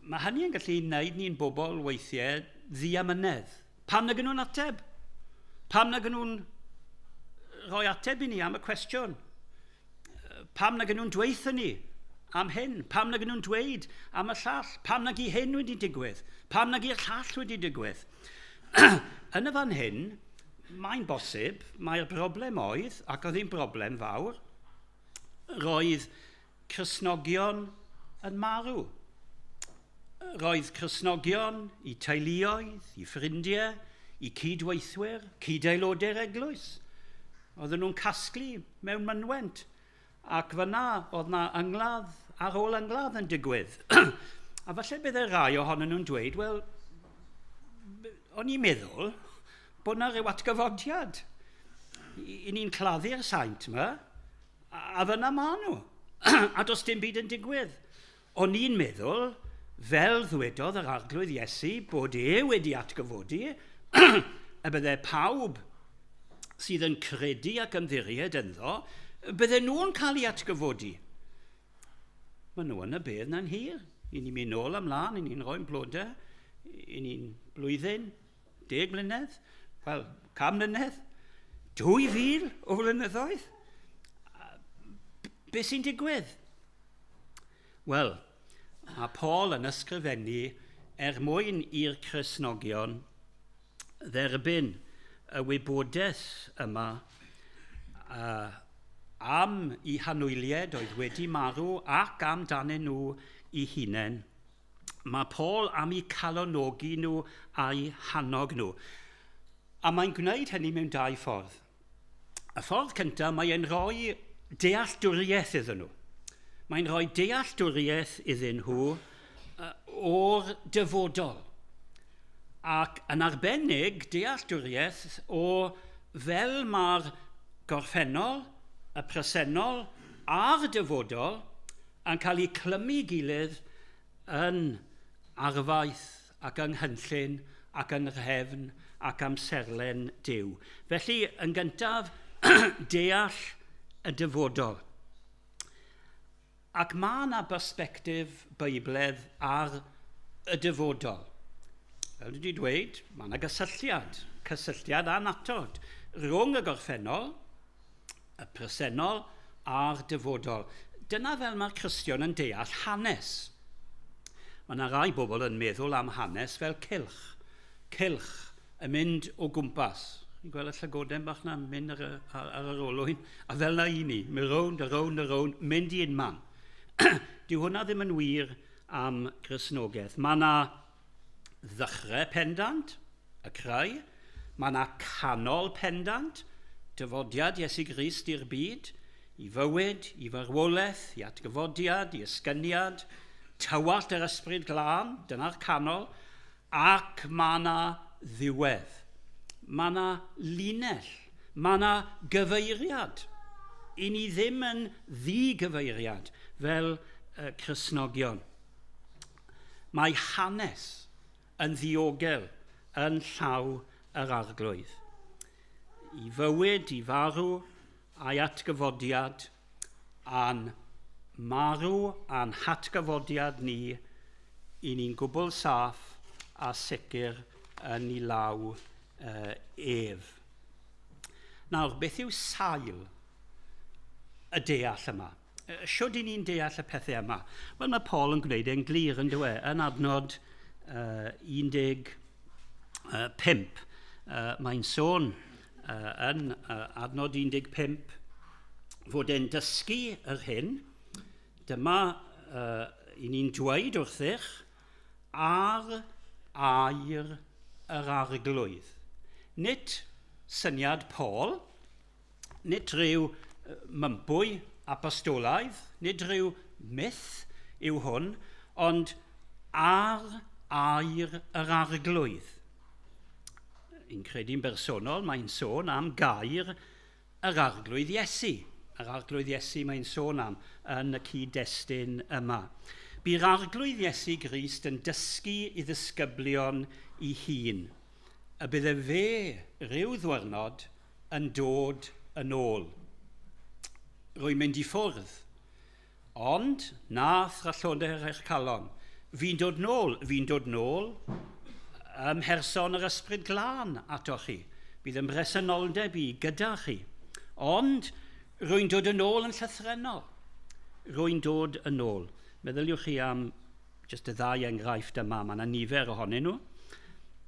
Mae hynny yn gallu wneud ni'n bobl weithiau ddiamynedd. Pam nag nhw'n ateb? Pam nag nhw'n rhoi ateb i ni am y cwestiwn? Pam nag nhw'n dweud ni am hyn? Pam nag nhw'n dweud am y llall? Pam nag i hyn wedi digwydd? Pam nag i'r llall wedi digwydd? Yn y fan hyn, mae'n bosib, mae'r broblem oedd, ac oedd hi'n broblem fawr, roedd Cristnogion yn marw. Roedd Cristnogion i teuluoedd, i ffrindiau, i cydweithwyr, cyd-aelodau'r eglwys. Oedden nhw'n casglu mewn mynwent. Ac fyna oedd na angladd ar ôl angladd yn digwydd. A falle byddai rai ohonyn nhw'n dweud, wel, o'n i'n meddwl bod na rhyw atgyfodiad. I ni'n claddu'r saint yma, a fyna ma nhw. A does dim byd yn digwydd. O'n i'n meddwl, fel ddwedodd yr Arglwydd Iesu, bod e wedi atgyfodi, y byddai pawb sydd yn credu ac ymddiried ynddo, bydde nhw'n cael ei atgyfodi. Maen nhw yn y bedd na'n hir. I ni'n mynd nôl ymlaen, i ni'n rhoi'n blodau, i ni'n blwyddyn, 10 mlynedd, wel, 100 mlynedd, 2000 o flynyddoedd. Be sy'n digwydd? Wel, mae Paul yn ysgrifennu er mwyn i'r Cristnogion dderbyn y wybodaeth yma am eu hanwyliaid oedd wedi marw ac amdanyn nhw eu hunain. Mae Paul am eu calonogi nhw a'u hannog nhw. A mae'n gwneud hynny mewn dau ffordd. Y ffordd cyntaf, mae e'n rhoi dealltwriaeth iddyn nhw. Mae'n rhoi dealltwriaeth iddyn nhw o'r dyfodol. Ac yn arbennig, dealltwriaeth o fel mae'r gorffennol, y presennol a'r dyfodol yn cael eu clymu gilydd yn arfaeth ac yng nghynllun ac yn nhrefn ac amserlen Duw. Felly, yn gyntaf, deall y dyfodol. Ac mae yna bersbectif Beibledd ar y dyfodol. Fel dwi wedi dweud, mae yna gysylltiad, cysylltiad annatod rhwng y gorffennol, y presennol a'r dyfodol. Dyna fel mae'r Cristion yn deall hanes. Mae yna rai bobl yn meddwl am hanes fel cylch. Cylch yn mynd o gwmpas. Chi'n gweld y llygoden bach na mynd ar yr olwyn? A fel na i ni, mynd rownd, a rownd, a rownd, mynd i unman. Dyw hwnna ddim yn wir am Gristnogaeth. Mae yna ddechrau pendant, y creu. Mae yna canol pendant, dyfodiad Iesu Grist i'r byd, i fywyd, i farwolaeth, i atgyfodiad, i esgyniad, tywallt yr Ysbryd Glân, dyna'r canol, ac mae yna ddiwedd. Mae yna linell, mae yna gyfeiriad. I ni ddim yn ddigyfeiriad fel Cristnogion. Mae hanes yn ddiogel yn llaw yr Arglwydd. I fywyd, i farw, a'i atgyfodiad, a'n marw a'n hatgyfodiad ni, i ni'n gwbl saff a sicr yn ei law ef. Nawr, beth yw sail y deall yma? Shwd i ni'n deall y pethau yma? Wel, mae Paul yn gwneud e'n glir yn dyw e, yn adnod 15. Mae'n sôn yn adnod 15 fod e'n dysgu yr hyn. Dyma i ni'n dweud wrthych ar air yr Arglwydd. Nid syniad Paul, Nid rhyw mympwy apostolaidd, nid rhyw myth yw hwn, ond ar air yr Arglwydd. Yn credu'n bersonol, mae'n sôn am gair yr Arglwydd Iesu. Yr Arglwydd Iesu mae'n sôn am yn y cyd-destun yma. Bu'r Arglwydd Iesu Grist yn dysgu i ddisgyblion ei hun, y bydde fe rhyw ddwyrnod yn dod yn ôl. Rwy'n mynd i ffwrdd, ond na thralloder eich calon. Fi'n dod nôl, fi'n dod nôl ym mherson yr Ysbryd Glân atoch chi. Bydd yn bresenoldeb i gyda chi. Ond rwy'n dod yn ôl yn llythrennol. Rwy'n dod yn ôl. Meddyliwch chi am jyst y ddau enghraifft yma. Mae yna nifer ohonyn nhw.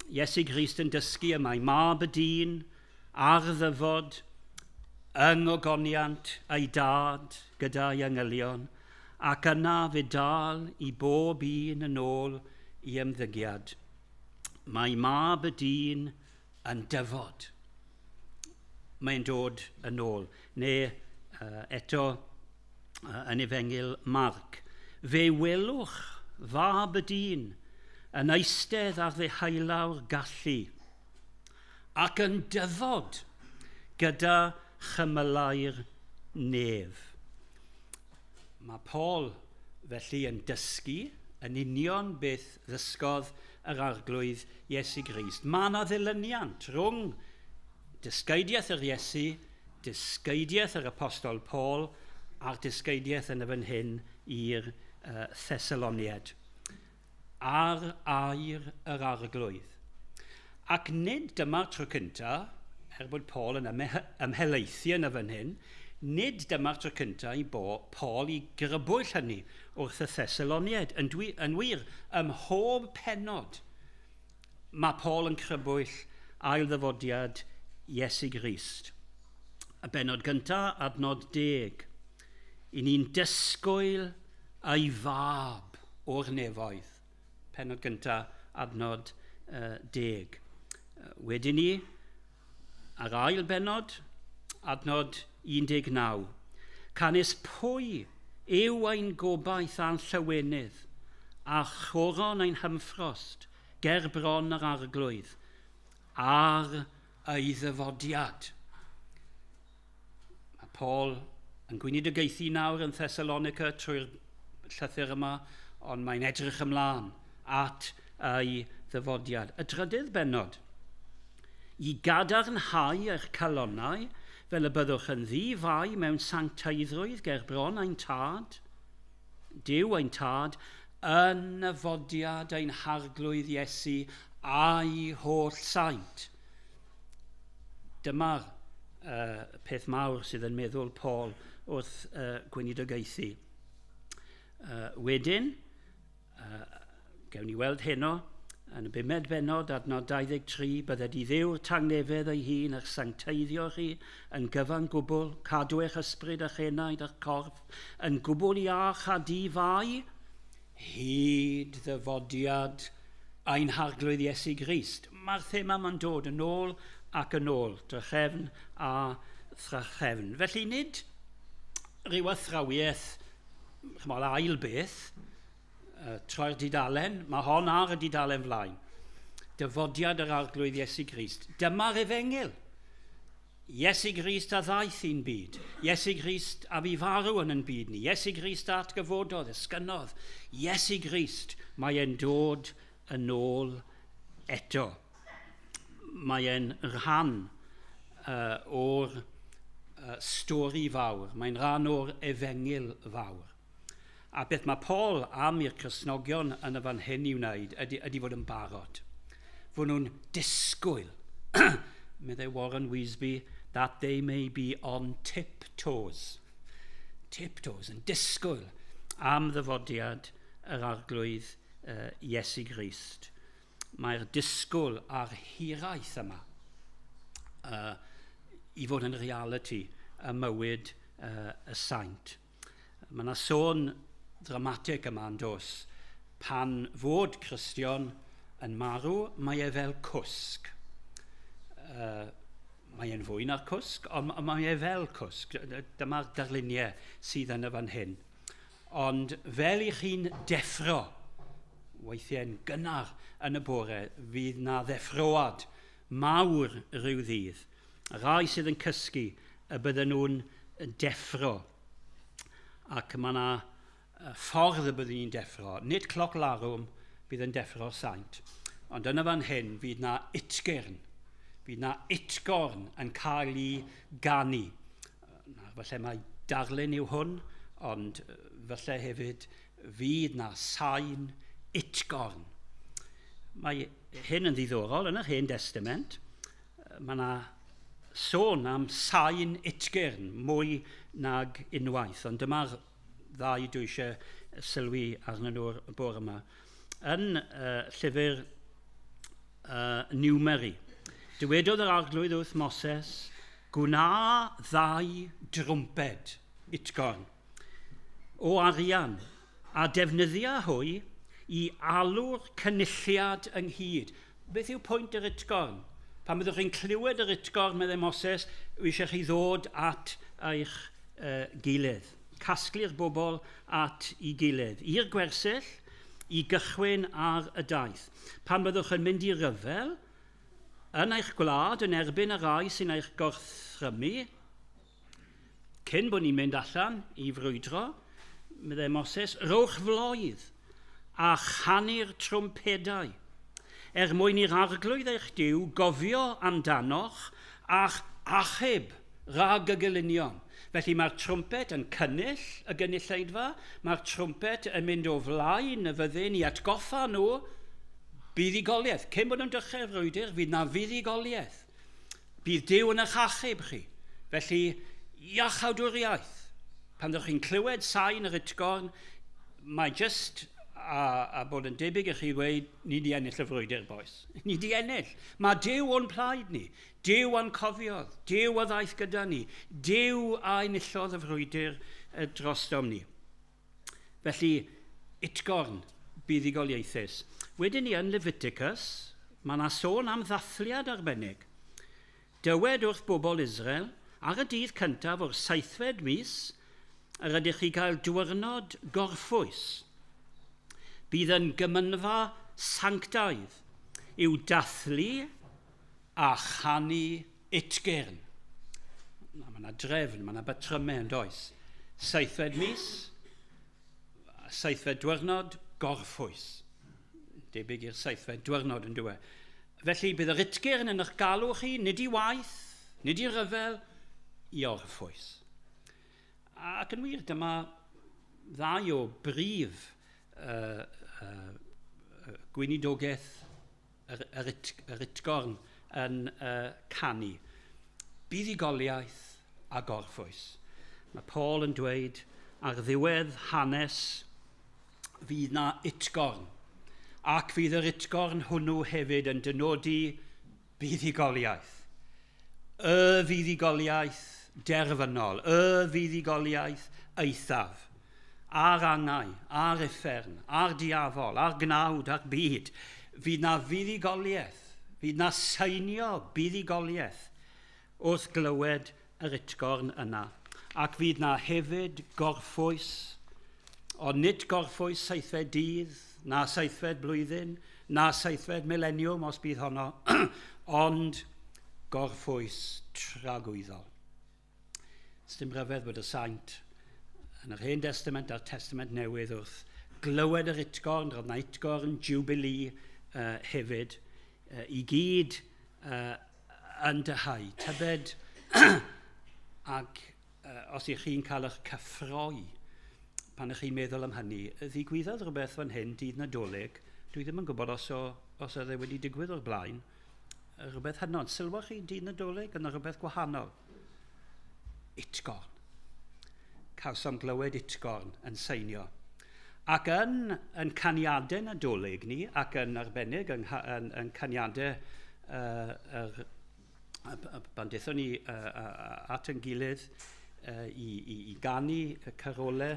Iesu Grist yn dysgu y mae mab y dyn ar ddyfod yng ngogoniant ei dad gyda'i angylion, ac yna fe dal i bob un yn ôl i ymddygiad. Mae mab y dyn yn dyfod. Mae'n dod yn ôl. Neu eto yn Efengyl Marc. Fe welwch fab y dyn yn eistedd ar ddeheulaw'r gallu ac yn dyfod gyda chymylau'r nef. Mae Paul felly yn dysgu yn union beth ddysgodd yr Arglwydd Iesu Grist. Mae yna ddilyniant rhwng dysgeidiaeth yr Iesu, dysgeidiaeth yr Apostol Paul a'r dysgeidiaeth yn y fan hyn i'r Thessaloniaid. Ar air yr Arglwydd. Ac nid dyma'r tro cyntaf, er bod Paul yn ymhelaethu yn y fan hyn, nid dyma'r tro cyntaf i Paul i grybwyll hynny wrth y Thessaloniaid. Yn wir, ym mhob pennod, mae Paul yn crybwyll ail ddyfodiad Iesu Grist. Y bennod gyntaf, adnod 10. I ni'n disgwyl ei fab o'r nefoedd. Pennod gyntaf, adnod 10. Wedyn ni, ar ail bennod, adnod 19. Canys pwy yw ein gobaith a'n llywenydd, a choron ein hymffrost ger bron yr Arglwydd, ar ei ddyfodiad. Mae Paul yn gweinidogaethu nawr yn Thessalonica trwy'r llythyr yma, ond mae'n edrych ymlaen at ei ddyfodiad. Y trydydd bennod, i gadarnhau eich calonnau fel y byddwch yn ddi-fai mewn sancteiddrwydd ger bron ein tad, Duw ein tad, yn nyfodiad ein Harglwydd Iesu a'i holl saint. Dyma'r peth mawr sydd yn meddwl Paul wrth gweinidogaethu. Wedyn, gewn ni weld heno, yn y bumed bennod, adnod 23, bydded i Dduw'r tangnefedd ei hun eich sancteiddio chi yn gyfan gwbl, cadw eich ysbryd a'ch enaid a'ch corff, yn gwbl iach a di-fai, hyd ddyfodiad ein Harglwydd Iesu Grist. Mae'r thema yma'n dod yn ôl ac yn ôl, drachefn a thrachefn. Felly nid rhyw athrawiaeth, chymod, ail beth, troi'r dudalen, mae hon ar y dudalen flaen. Dyfodiad yr Arglwydd Iesu Grist. Dyma'r efengyl. Iesu Grist a ddaeth i'n byd. Iesu Grist a fu farw yn ein byd ni. Iesu Grist a atgyfododd, esgynodd. Iesu Grist, mae e'n dod yn ôl eto. Mae e'n rhan o'r stori fawr. Mae'n rhan o'r efengyl fawr. A beth mae Paul am i'r Cristnogion yn y fan hyn i wneud ydy fod yn barod. Fod nhw'n disgwyl, meddai Warren Wiersbe, that they may be on tiptoes. Tiptoes, yn disgwyl am ddyfodiad yr Arglwydd Iesu Grist. Mae'r disgwyl a'r hiraeth yma i fod yn reality y mywyd y saint. Mae yna sôn dramatig yma yn dos. Pan fod Cristion yn marw, mae e fel cwsg. Mae e'n fwy na'r cwsg, ond mae e fel cwsg. Dyma'r darluniau sydd yn y fan hyn. Ond fel i chi'n deffro, weithiau'n gynnar yn y bore, fydd na ddeffroad mawr rhyw ddydd. Rai sydd yn cysgu y bydden nhw'n deffro. Ac mae yna ffordd y byddwn ni'n deffro. Nid cloc larwm bydd yn deffro'r saint. Ond yn y fan hyn fydd na utgyrn. Fydd na utgorn yn cael ei ganu. Nawr, falle mae darlun yw hwn, ond falle hefyd fydd na sain utgorn. Mae hyn yn ddiddorol yn yr Hen Testament. Mae yna sôn am sain utgyrn mwy nag unwaith, ond dyma'r ddau dwi eisiau sylwi arnyn nhw'r bore yma. Yn llyfr Numeri, dywedodd yr Arglwydd wrth Moses, gwna ddau drwmped utgorn o arian a defnyddia hwy i alw'r cynulliad ynghyd. Beth yw pwynt yr utgorn? Pan byddwch chi'n clywed yr utgorn, meddai Moses, eisiau chi ddod at eich gilydd. Casglu'r bobl at ei gilydd. I'r gwersyll, i gychwyn ar y daith. Pan byddwch yn mynd i ryfel, yn eich gwlad, yn erbyn y rai sy'n eich gorthrymu, cyn bod ni'n mynd allan i frwydro, meddai Moses, rowch floedd a chanu'r trwmpedau, er mwyn i'r Arglwydd eich Duw gofio amdanoch a'ch achub rhag y gelynion. Felly mae'r trwmped yn cynnull y gynulleidfa, mae'r trwmped yn mynd o flaen y fyddin i atgoffa nhw buddugoliaeth. Cyn bod nhw'n dechrau'r frwydr, fydd na fuddugoliaeth. Bydd Duw yn eich achub chi. Felly, iachawdwriaeth. Pan ddewch chi'n clywed sain yr utgorn, mae jyst a bod yn debyg i chi ddweud, ni di ennill y frwydr, boys. Ni di ennill. Mae Duw o'n plaid ni. Duw a'n cofiodd. Duw a ddaeth gyda ni. Duw a enillodd y frwydr drostom ni. Felly, utgorn buddugoliaethus. Wedyn ni yn Leviticus, mae yna sôn am ddathliad arbennig. Dywed wrth bobl Israel, ar y dydd cyntaf o'r 7fed mis, yr ydych chi gael diwrnod gorffwys. Bydd yn gymynfa sanctaidd i'w dathlu a chanu utgyrn. Mae yna drefn, mae yna batrymau yn does. 7fed mis, 7fed diwrnod, gorffwys. Debyg i'r 7fed diwrnod yn dywe. Felly bydd yr utgyrn yn eich galw chi, nid i waith, nid i ryfel, i orffwys. Ac yn wir, dyma ddau o brif gweinidogaeth yr utgorn yn canu. Buddugoliaeth a gorffwys. Mae Paul yn dweud ar ddiwedd hanes fydd na utgorn, ac fydd yr utgorn hwnnw hefyd yn dynodi buddugoliaeth. Y fuddugoliaeth derfynol, y fuddugoliaeth eithaf, a'r angau, a'r uffern, a'r diafol, a'r gnawd, a'r byd. Fydd na fuddugoliaeth, fydd na seinio buddugoliaeth wrth glywed yr utgorn yna. Ac fydd na hefyd gorffwys, ond nid gorffwys 7fed dydd, na 7fed blwyddyn, na 7fed mileniwm os bydd honno, ond gorffwys tragwyddol. Sdim rhyfedd bod y saint yn yr Hen Testament a'r Testament Newydd wrth glywed yr utgorn, roedd na utgorn Jubilee hefyd, i gyd yn dyhau. Tybed ac os ych chi'n cael eich cyffroi pan ych chi'n meddwl am hynny, ddigwyddodd rhywbeth fan hyn dydd Nadolig, dwi ddim yn gwybod os oedd e wedi digwydd o'r blaen, rhywbeth hynod. Sylwch chi dydd Nadolig, yna rhywbeth gwahanol. Utgorn. Cawsom glywed utgorn yn seinio. Ac yn caniadau Nadolig ni, ac yn arbennig yn caniadau pan daethon ni at ein gilydd i ganu y carolau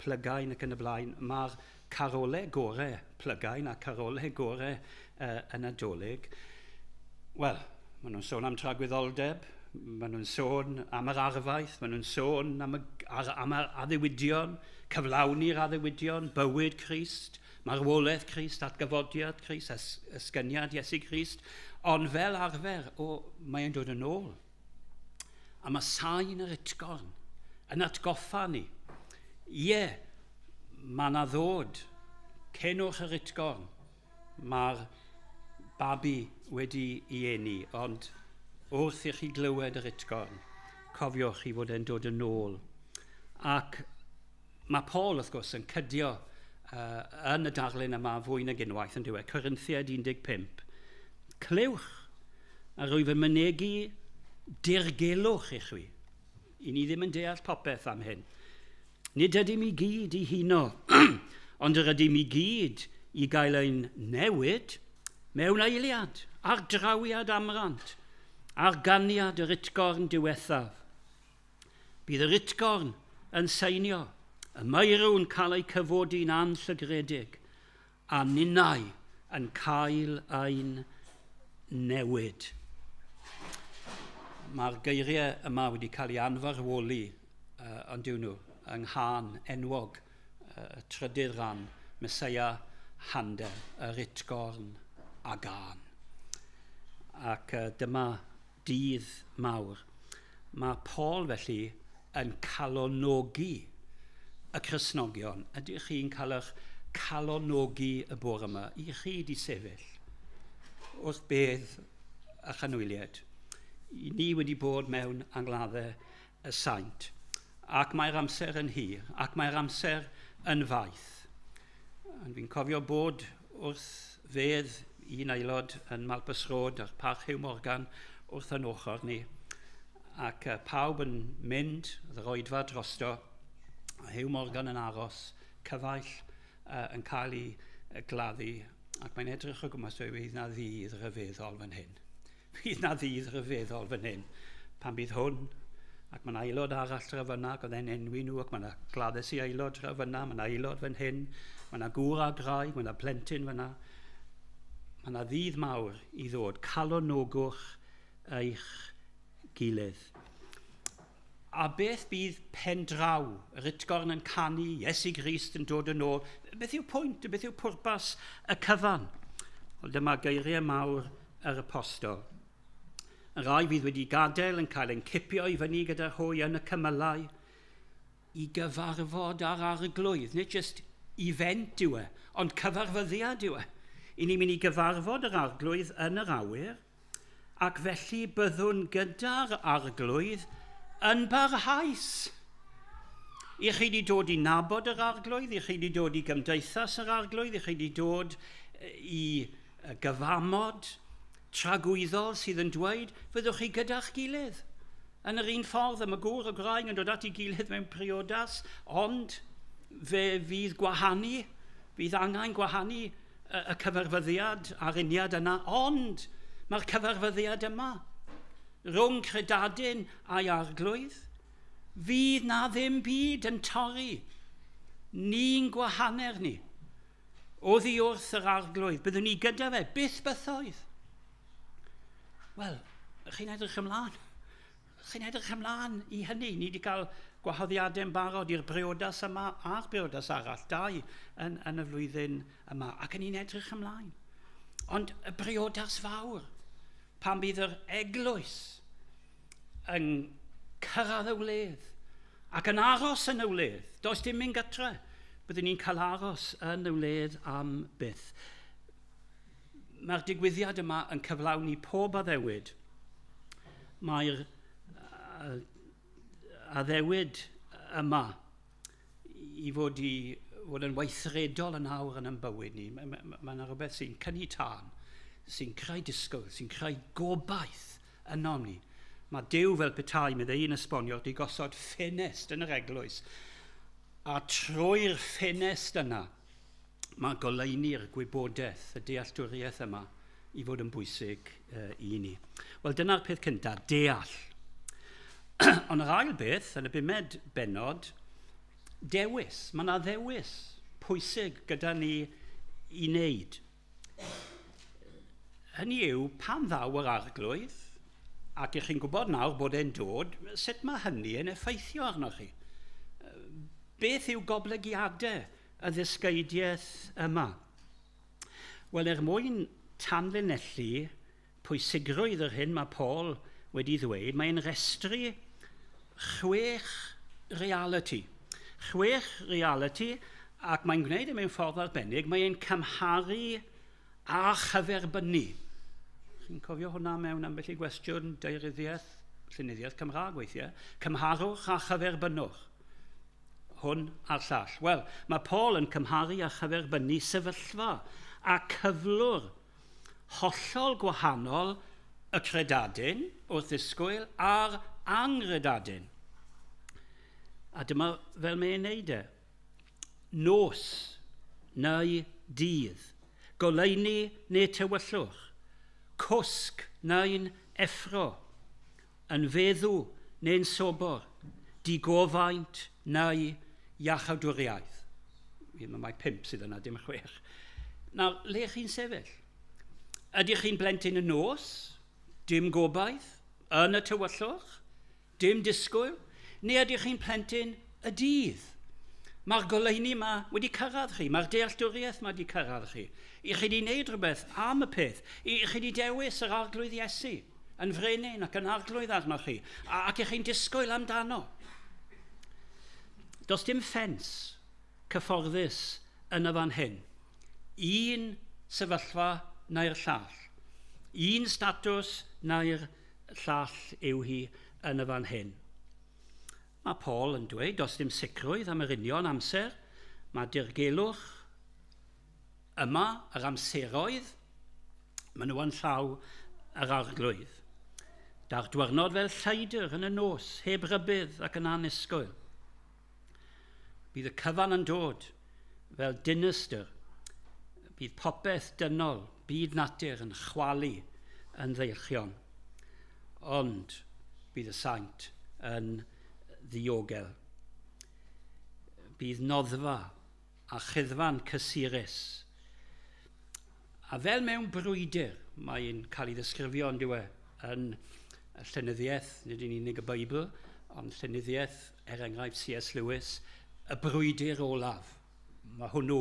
plygain ac yn y blaen, mae'r carolau gorau plygain a carolau gorau y Nadolig, wel, maen nhw'n sôn am tragwyddoldeb, Maen nhw'n sôn am yr arfaeth, maen nhw'n sôn am yr addewidion, cyflawni'r addewidion, bywyd Crist, marwolaeth Crist, atgyfodiad Crist, esgyniad Iesu Grist. Ond fel arfer, mae'n dod yn ôl. A mae sain yr utgorn yn atgoffa ni. Ie, mae yna ddod cenwch yr utgorn. Mae'r babi wedi ei eni, ond wrth i chi glywed yr utgorn, cofiwch chi fod e'n dod yn ôl. Ac mae Paul, wrth gwrs, yn cydio yn y darlun yma fwy nag unwaith yn diwedd, Corinthiaid 15. Clywch, a rwyf yn mynegi dirgelwch i chwi. I ni ddim yn deall popeth am hyn. Nid ydym i gyd i huno, ond yr ydym i gyd i gael ein newid mewn eiliad, ar drawiad amrant, ar ganiad yr utgorn diwethaf. Bydd yr utgorn yn seinio, y meirw'n cael eu cyfodi'n anllygredig, a ninnau yn cael ein newid. Mae'r geiriau yma wedi cael ei anfarwoli, ond yw nhw, yng nghân enwog, y trydydd rhan, Meseia Handel, yr utgorn a gân. Ac dyma dydd mawr. Mae Paul felly yn calonogi y Cristnogion. Ydych chi'n cael eich calonogi y bore yma? I chi di sefyll wrth bedd a chanwyliad. I ni wedi bod mewn angladdau y saint. Ac mae'r amser yn hir, ac mae'r amser yn faith. Ond fi'n cofio bod wrth fedd un aelod yn Malpas Road a'r Parch Hugh Morgan wrth yn ochr ni. Ac pawb yn mynd, yr oedfa drosto, a Hugh Morgan yn aros, cyfaill yn cael ei gladdu, ac mae'n edrych o gwmpas dweud, fydd na ddydd rhyfeddol fan hyn. Fydd na ddydd rhyfeddol fan hyn. Pan bydd hwn, ac mae'n aelod arall draw fyna, ac oedd e'n enwi nhw, ac mae'n gladdes i aelod draw fyna, mae'n aelod fan hyn, mae'n gŵr a graig, mae'n plentyn fyna. Mae yna ddydd mawr i ddod. Calonogwch eich gilydd. A beth bydd pen draw? Yr utgorn yn canu, Iesu Grist yn dod yn ôl. Beth yw pwynt, beth yw pwrpas y cyfan? Wel, dyma geiriau mawr yr apostol. Y rai fydd wedi gadael yn cael ein cipio i fyny gyda hwy yn y cymylau i gyfarfod ar arglwydd. Nid just event yw e, ond cyfarfyddiad yw e. I ni'n mynd i gyfarfod yr arglwydd yn yr awyr, ac felly byddwn gyda'r arglwydd yn barhaus. I chi wedi dod i nabod yr arglwydd, i chi wedi dod i gymdeithas yr arglwydd, i chi wedi dod i gyfamod tragwyddol sydd yn dweud, fyddwch chi gyda'ch gilydd. Yn yr un ffordd, y gŵr y gwraig yn dod at ei gilydd mewn priodas, ond fe fydd gwahanu, fydd angen gwahanu y cyfarfyddiad a'r uniad yna, ond mae'r cyfarfyddiad yma, rhwng credadun a'i arglwydd, fydd na ddim byd yn torri. Ni'n gwahaner ni. Oddi wrth yr arglwydd, byddwn ni gyda fe, byth bythoedd. Wel, chi'n edrych ymlaen. Chi'n edrych ymlaen i hynny. Ni wedi cael gwahoddiadau'n barod i'r briodas yma a'r briodas arall, dau yn y flwyddyn yma, ac yn ni'n edrych ymlaen. Ond y briodas fawr, pan bydd yr eglwys yn cyrraedd y wledd ac yn aros yn y wledd, does dim mynd gytre, byddwn ni'n cael aros yn y wledd am byth. Mae'r digwyddiad yma yn cyflawni pob addewid. Mae'r addewid yma i fod yn weithredol yn awr yn ein bywyd ni. Mae yna rhywbeth sy'n cynnu tân, sy'n creu disgwyl, sy'n creu gobaith ynom ni. Mae Duw fel petai, meddai un esbonio, wedi gosod ffenest yn yr eglwys. A trwy'r ffenest yna, mae goleuni'r gwybodaeth, y dealltwriaeth yma, i fod yn bwysig i ni. Wel, dyna'r peth cyntaf, deall. Ond yr ail beth, yn y bumed bennod, dewis. Mae yna ddewis pwysig gyda ni i wneud. Hynny yw, pan ddaw yr arglwydd, Ac ych chi'n gwybod nawr bod e'n dod, sut mae hynny yn effeithio arnoch chi? Beth yw goblygiadau y ddysgeidiaeth yma? Wel, er mwyn tanlinellu pwysigrwydd yr hyn mae Paul wedi ddweud, mae'n restru 6 reality. 6 reality, ac mae'n gwneud e mewn ffordd arbennig, mae'n cymharu a chyferbynnu. Chi'n cofio hwnna mewn ambell i gwestiwn daearyddiaeth, llenyddiaeth Cymraeg weithiau. Cymharwch a chyferbynnwch. Hwn a'r llall. Wel, mae Paul yn cymharu a chyferbynnu sefyllfa a cyflwr hollol gwahanol y credadun wrth ddisgwyl a'r anghredadun. A dyma fel mae'n neud e. Nos neu dydd, goleuni neu tywyllwch, cwsg neu'n effro, yn feddw neu'n sobor, digofaint neu iachawdwriaeth. Mae 5 sydd yna, dim 6. Nawr, le chi'n sefyll? Ydych chi'n blentyn y nos? Dim gobaith? Yn y tywyllwch? Dim disgwyl? Neu ydych chi'n plentyn y dydd? Mae'r goleuni yma wedi cyrraedd chi, mae'r dealltwriaeth yma wedi cyrraedd chi. I chi wedi wneud rhywbeth am y peth. I chi wedi dewis yr Arglwydd Iesu yn frenin ac yn arglwydd arnoch chi, ac i chi'n disgwyl amdano. Does dim ffens cyfforddus yn y fan hyn. Un sefyllfa neu'r llall. Un statws neu'r llall yw hi yn y fan hyn. Mae Paul yn dweud, does dim sicrwydd am yr union amser, mae dirgelwch yma, yr amseroedd, maen nhw yn llaw yr Arglwydd. Da'r dwyrnod fel lleidr yn y nos, heb rybudd ac yn annisgwyl. Bydd y cyfan yn dod fel dinistr. Bydd popeth dynol, byd natur yn chwalu yn ddeilchion. Ond bydd y saint yn ddiogel. Bydd noddfa a chuddfan cysurus. A fel mewn brwydr, mae'n cael ei ddisgrifio yn diwe, yn y llenyddiaeth, nid yn unig y Beibl, ond llenyddiaeth, er enghraifft C.S. Lewis, y brwydr olaf. Mae hwnnw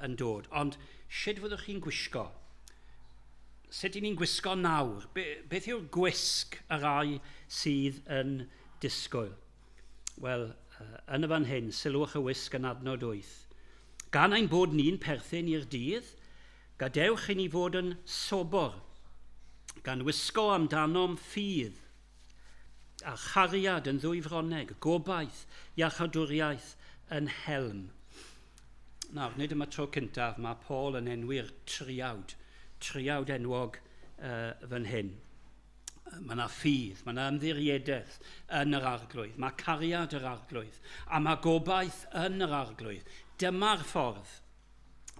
yn dod. Ond sut fyddwch chi'n gwisgo? Sut 'y ni'n gwisgo nawr? Beth yw'r gwisg y rai sydd yn disgwyl? Wel, yn y fan hyn, sylwch y wisg yn adnod 8. Gan ein bod ni'n perthyn i'r dydd, gadewch i ni fod yn sobor, gan wisgo amdanom ffydd a chariad yn ddwy froneg, gobaith, iachawdwriaeth yn helm. Nawr, nid yma tro cyntaf, mae Paul yn enwi'r triawd enwog fan hyn. Mae yna ffydd, mae yna ymddiriedaeth yn yr Arglwydd, mae cariad yr Arglwydd, a mae gobaith yn yr Arglwydd. Dyma'r ffordd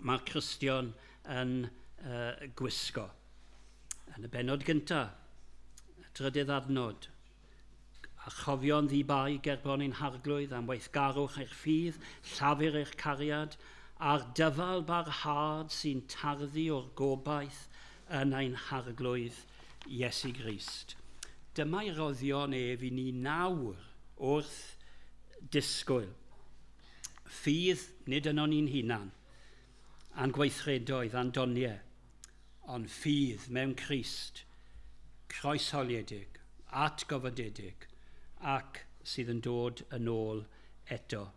mae'r Cristion yn gwisgo. Yn y bennod gyntaf, trydydd adnod, a chofio'n ddi-bai gerbron ein Harglwydd am weithgarwch eich ffydd, llafur eich cariad, a'r dyfal barhad sy'n tarddu o'r gobaith yn ein Harglwydd Iesu Grist. Dyma'i roddion ef i ni nawr wrth disgwyl. Ffydd nid yno ni'n hunan, a'n gweithredoedd, a'n doniau, ond ffydd mewn Crist, croeshoeliedig, atgyfodedig, ac sydd yn dod yn ôl eto.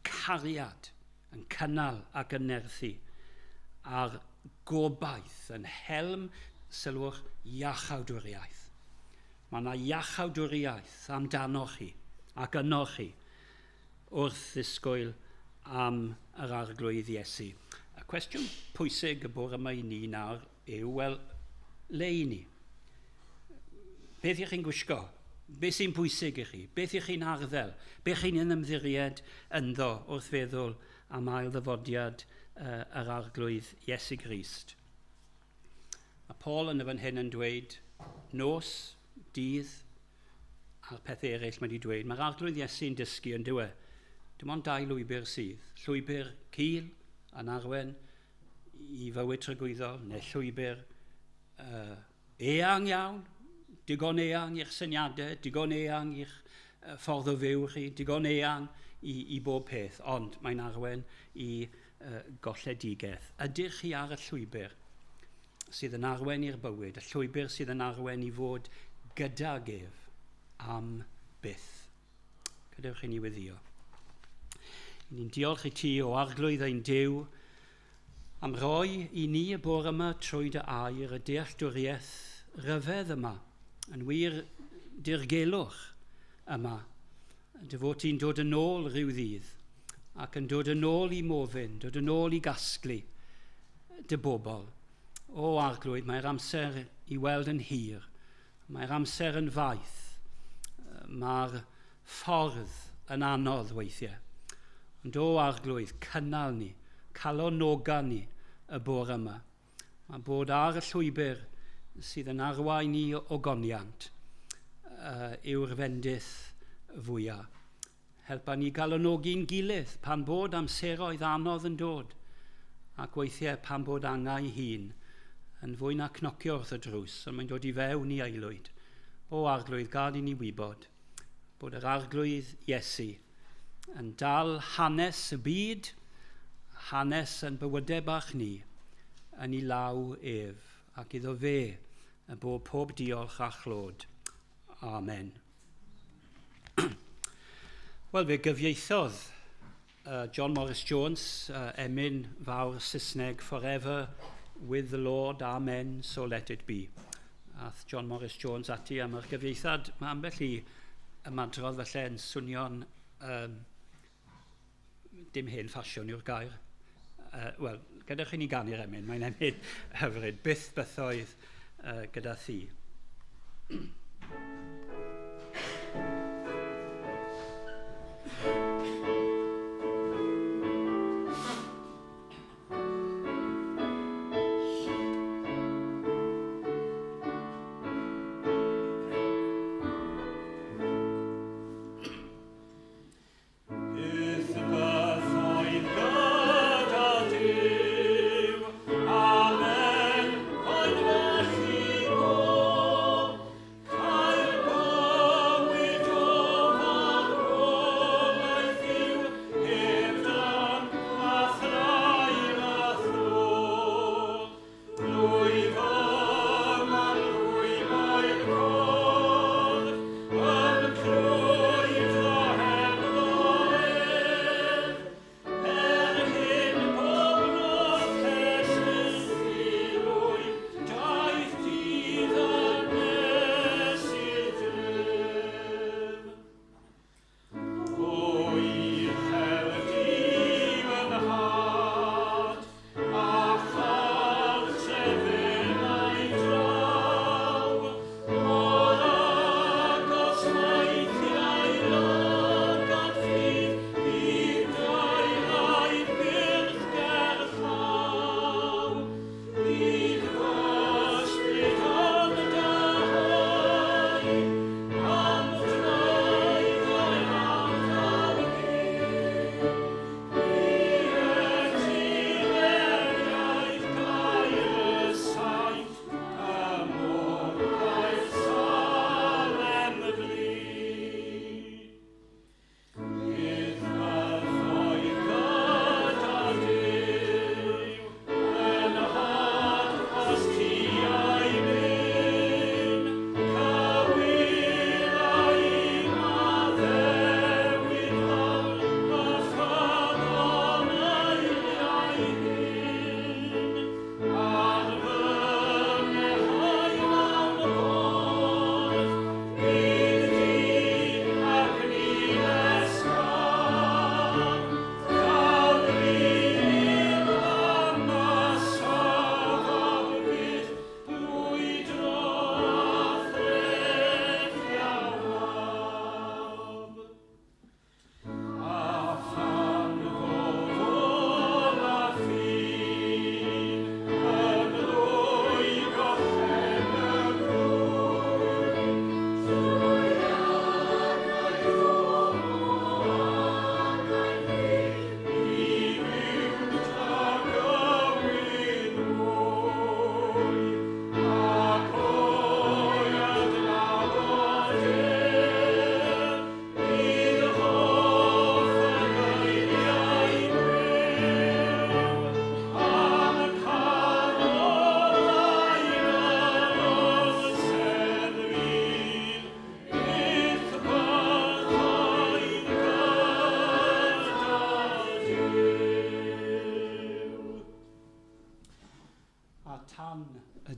Cariad yn cynnal ac yn nerthu, a'r gobaith yn helm, sylwch, iachawdwriaeth. Mae yna iachawdwriaeth amdanoch chi ac ynoch chi wrth ddisgwyl am yr Arglwydd Iesu. Y cwestiwn pwysig y bore yma i ni nawr yw, wel, le i ni? Beth ych chi'n gwisgo? Beth sy'n pwysig i chi? Beth ych chi'n arddel? Beth chi'n ymddiried ynddo wrth feddwl am ail ddyfodiad yr Arglwydd Iesu Grist? Mae Paul yn y fan hyn yn dweud nos, dydd, a'r peth eraill mae wedi dweud. Mae'r Arglwydd Iesu'n dysgu yn dywe. Dim ond dau lwybr sydd. Llwybr cul yn arwen i fywyd tragwyddol, neu llwybr eang iawn, Digon eang i'ch syniadau, digon eang i'ch ffordd o fyw chi, digon eang i bob peth, ond mae'n arwain i golledigaeth. Ydych chi ar y llwybr sydd yn arwain i'r bywyd, y llwybr sydd yn arwain i fod gydag ef am byth? Gadewch i ni weddïo. Ni'n diolch i ti o Arglwydd ein Duw am roi i ni y bore yma trwy dy air y dealltwriaeth ryfedd yma, yn wir dirgelwch yma, dy fod ti'n dod yn ôl rhyw ddydd ac yn dod yn ôl i mofyn, dod yn ôl i gasglu dy bobl. O Arglwydd, mae'r amser i weld yn hir, mae'r amser yn faith, mae'r ffordd yn anodd weithiau. Ond o Arglwydd, cynnal ni, calonoga ni y bore yma. Mae bod ar y llwybr sydd yn arwain i ogoniant yw'r fendith fwyaf. Helpa ni galonogi'n gilydd pan bod amseroedd anodd yn dod, ac weithiau pan bod angau hun yn fwy na cnocio wrth y drws, ond mae'n dod i fewn i aelwyd. O Arglwydd, gad i ni wybod bod yr Arglwydd Iesu yn dal hanes y byd, hanes yn bywydau bach ni, yn ei law ef, ac iddo fe y bod pob diolch a chlod. Amen. Wel, fe gyfieithodd John Morris Jones, emyn fawr Saesneg, "Forever with the Lord, Amen, so let it be." Ath John Morris Jones ati am yr gyfieithad. Mae ambell i ymadrodd felly yn swnio'n dim hen ffasiwn yw'r gair. Wel, gadewch i ni ganu'r emyn, mae'n emyn hyfryd, byth bythoedd gyda thi. Byth bythoedd gyda Duw, Amen, boed felly bo.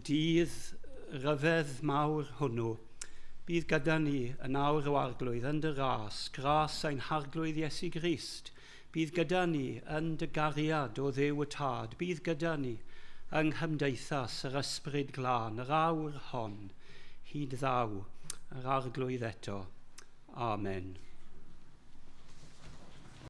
dydd ryfedd mawr hwnnw, bydd gyda ni yn awr o arglwydd yn dy ras, gras ein harglwydd Iesu Grist. Bydd gyda ni yn dy gariad o Dduw y Tad. Bydd gyda ni yng nghymdeithas yr ysbryd glân, yr awr hon, hyd ddaw yr arglwydd eto. Amen.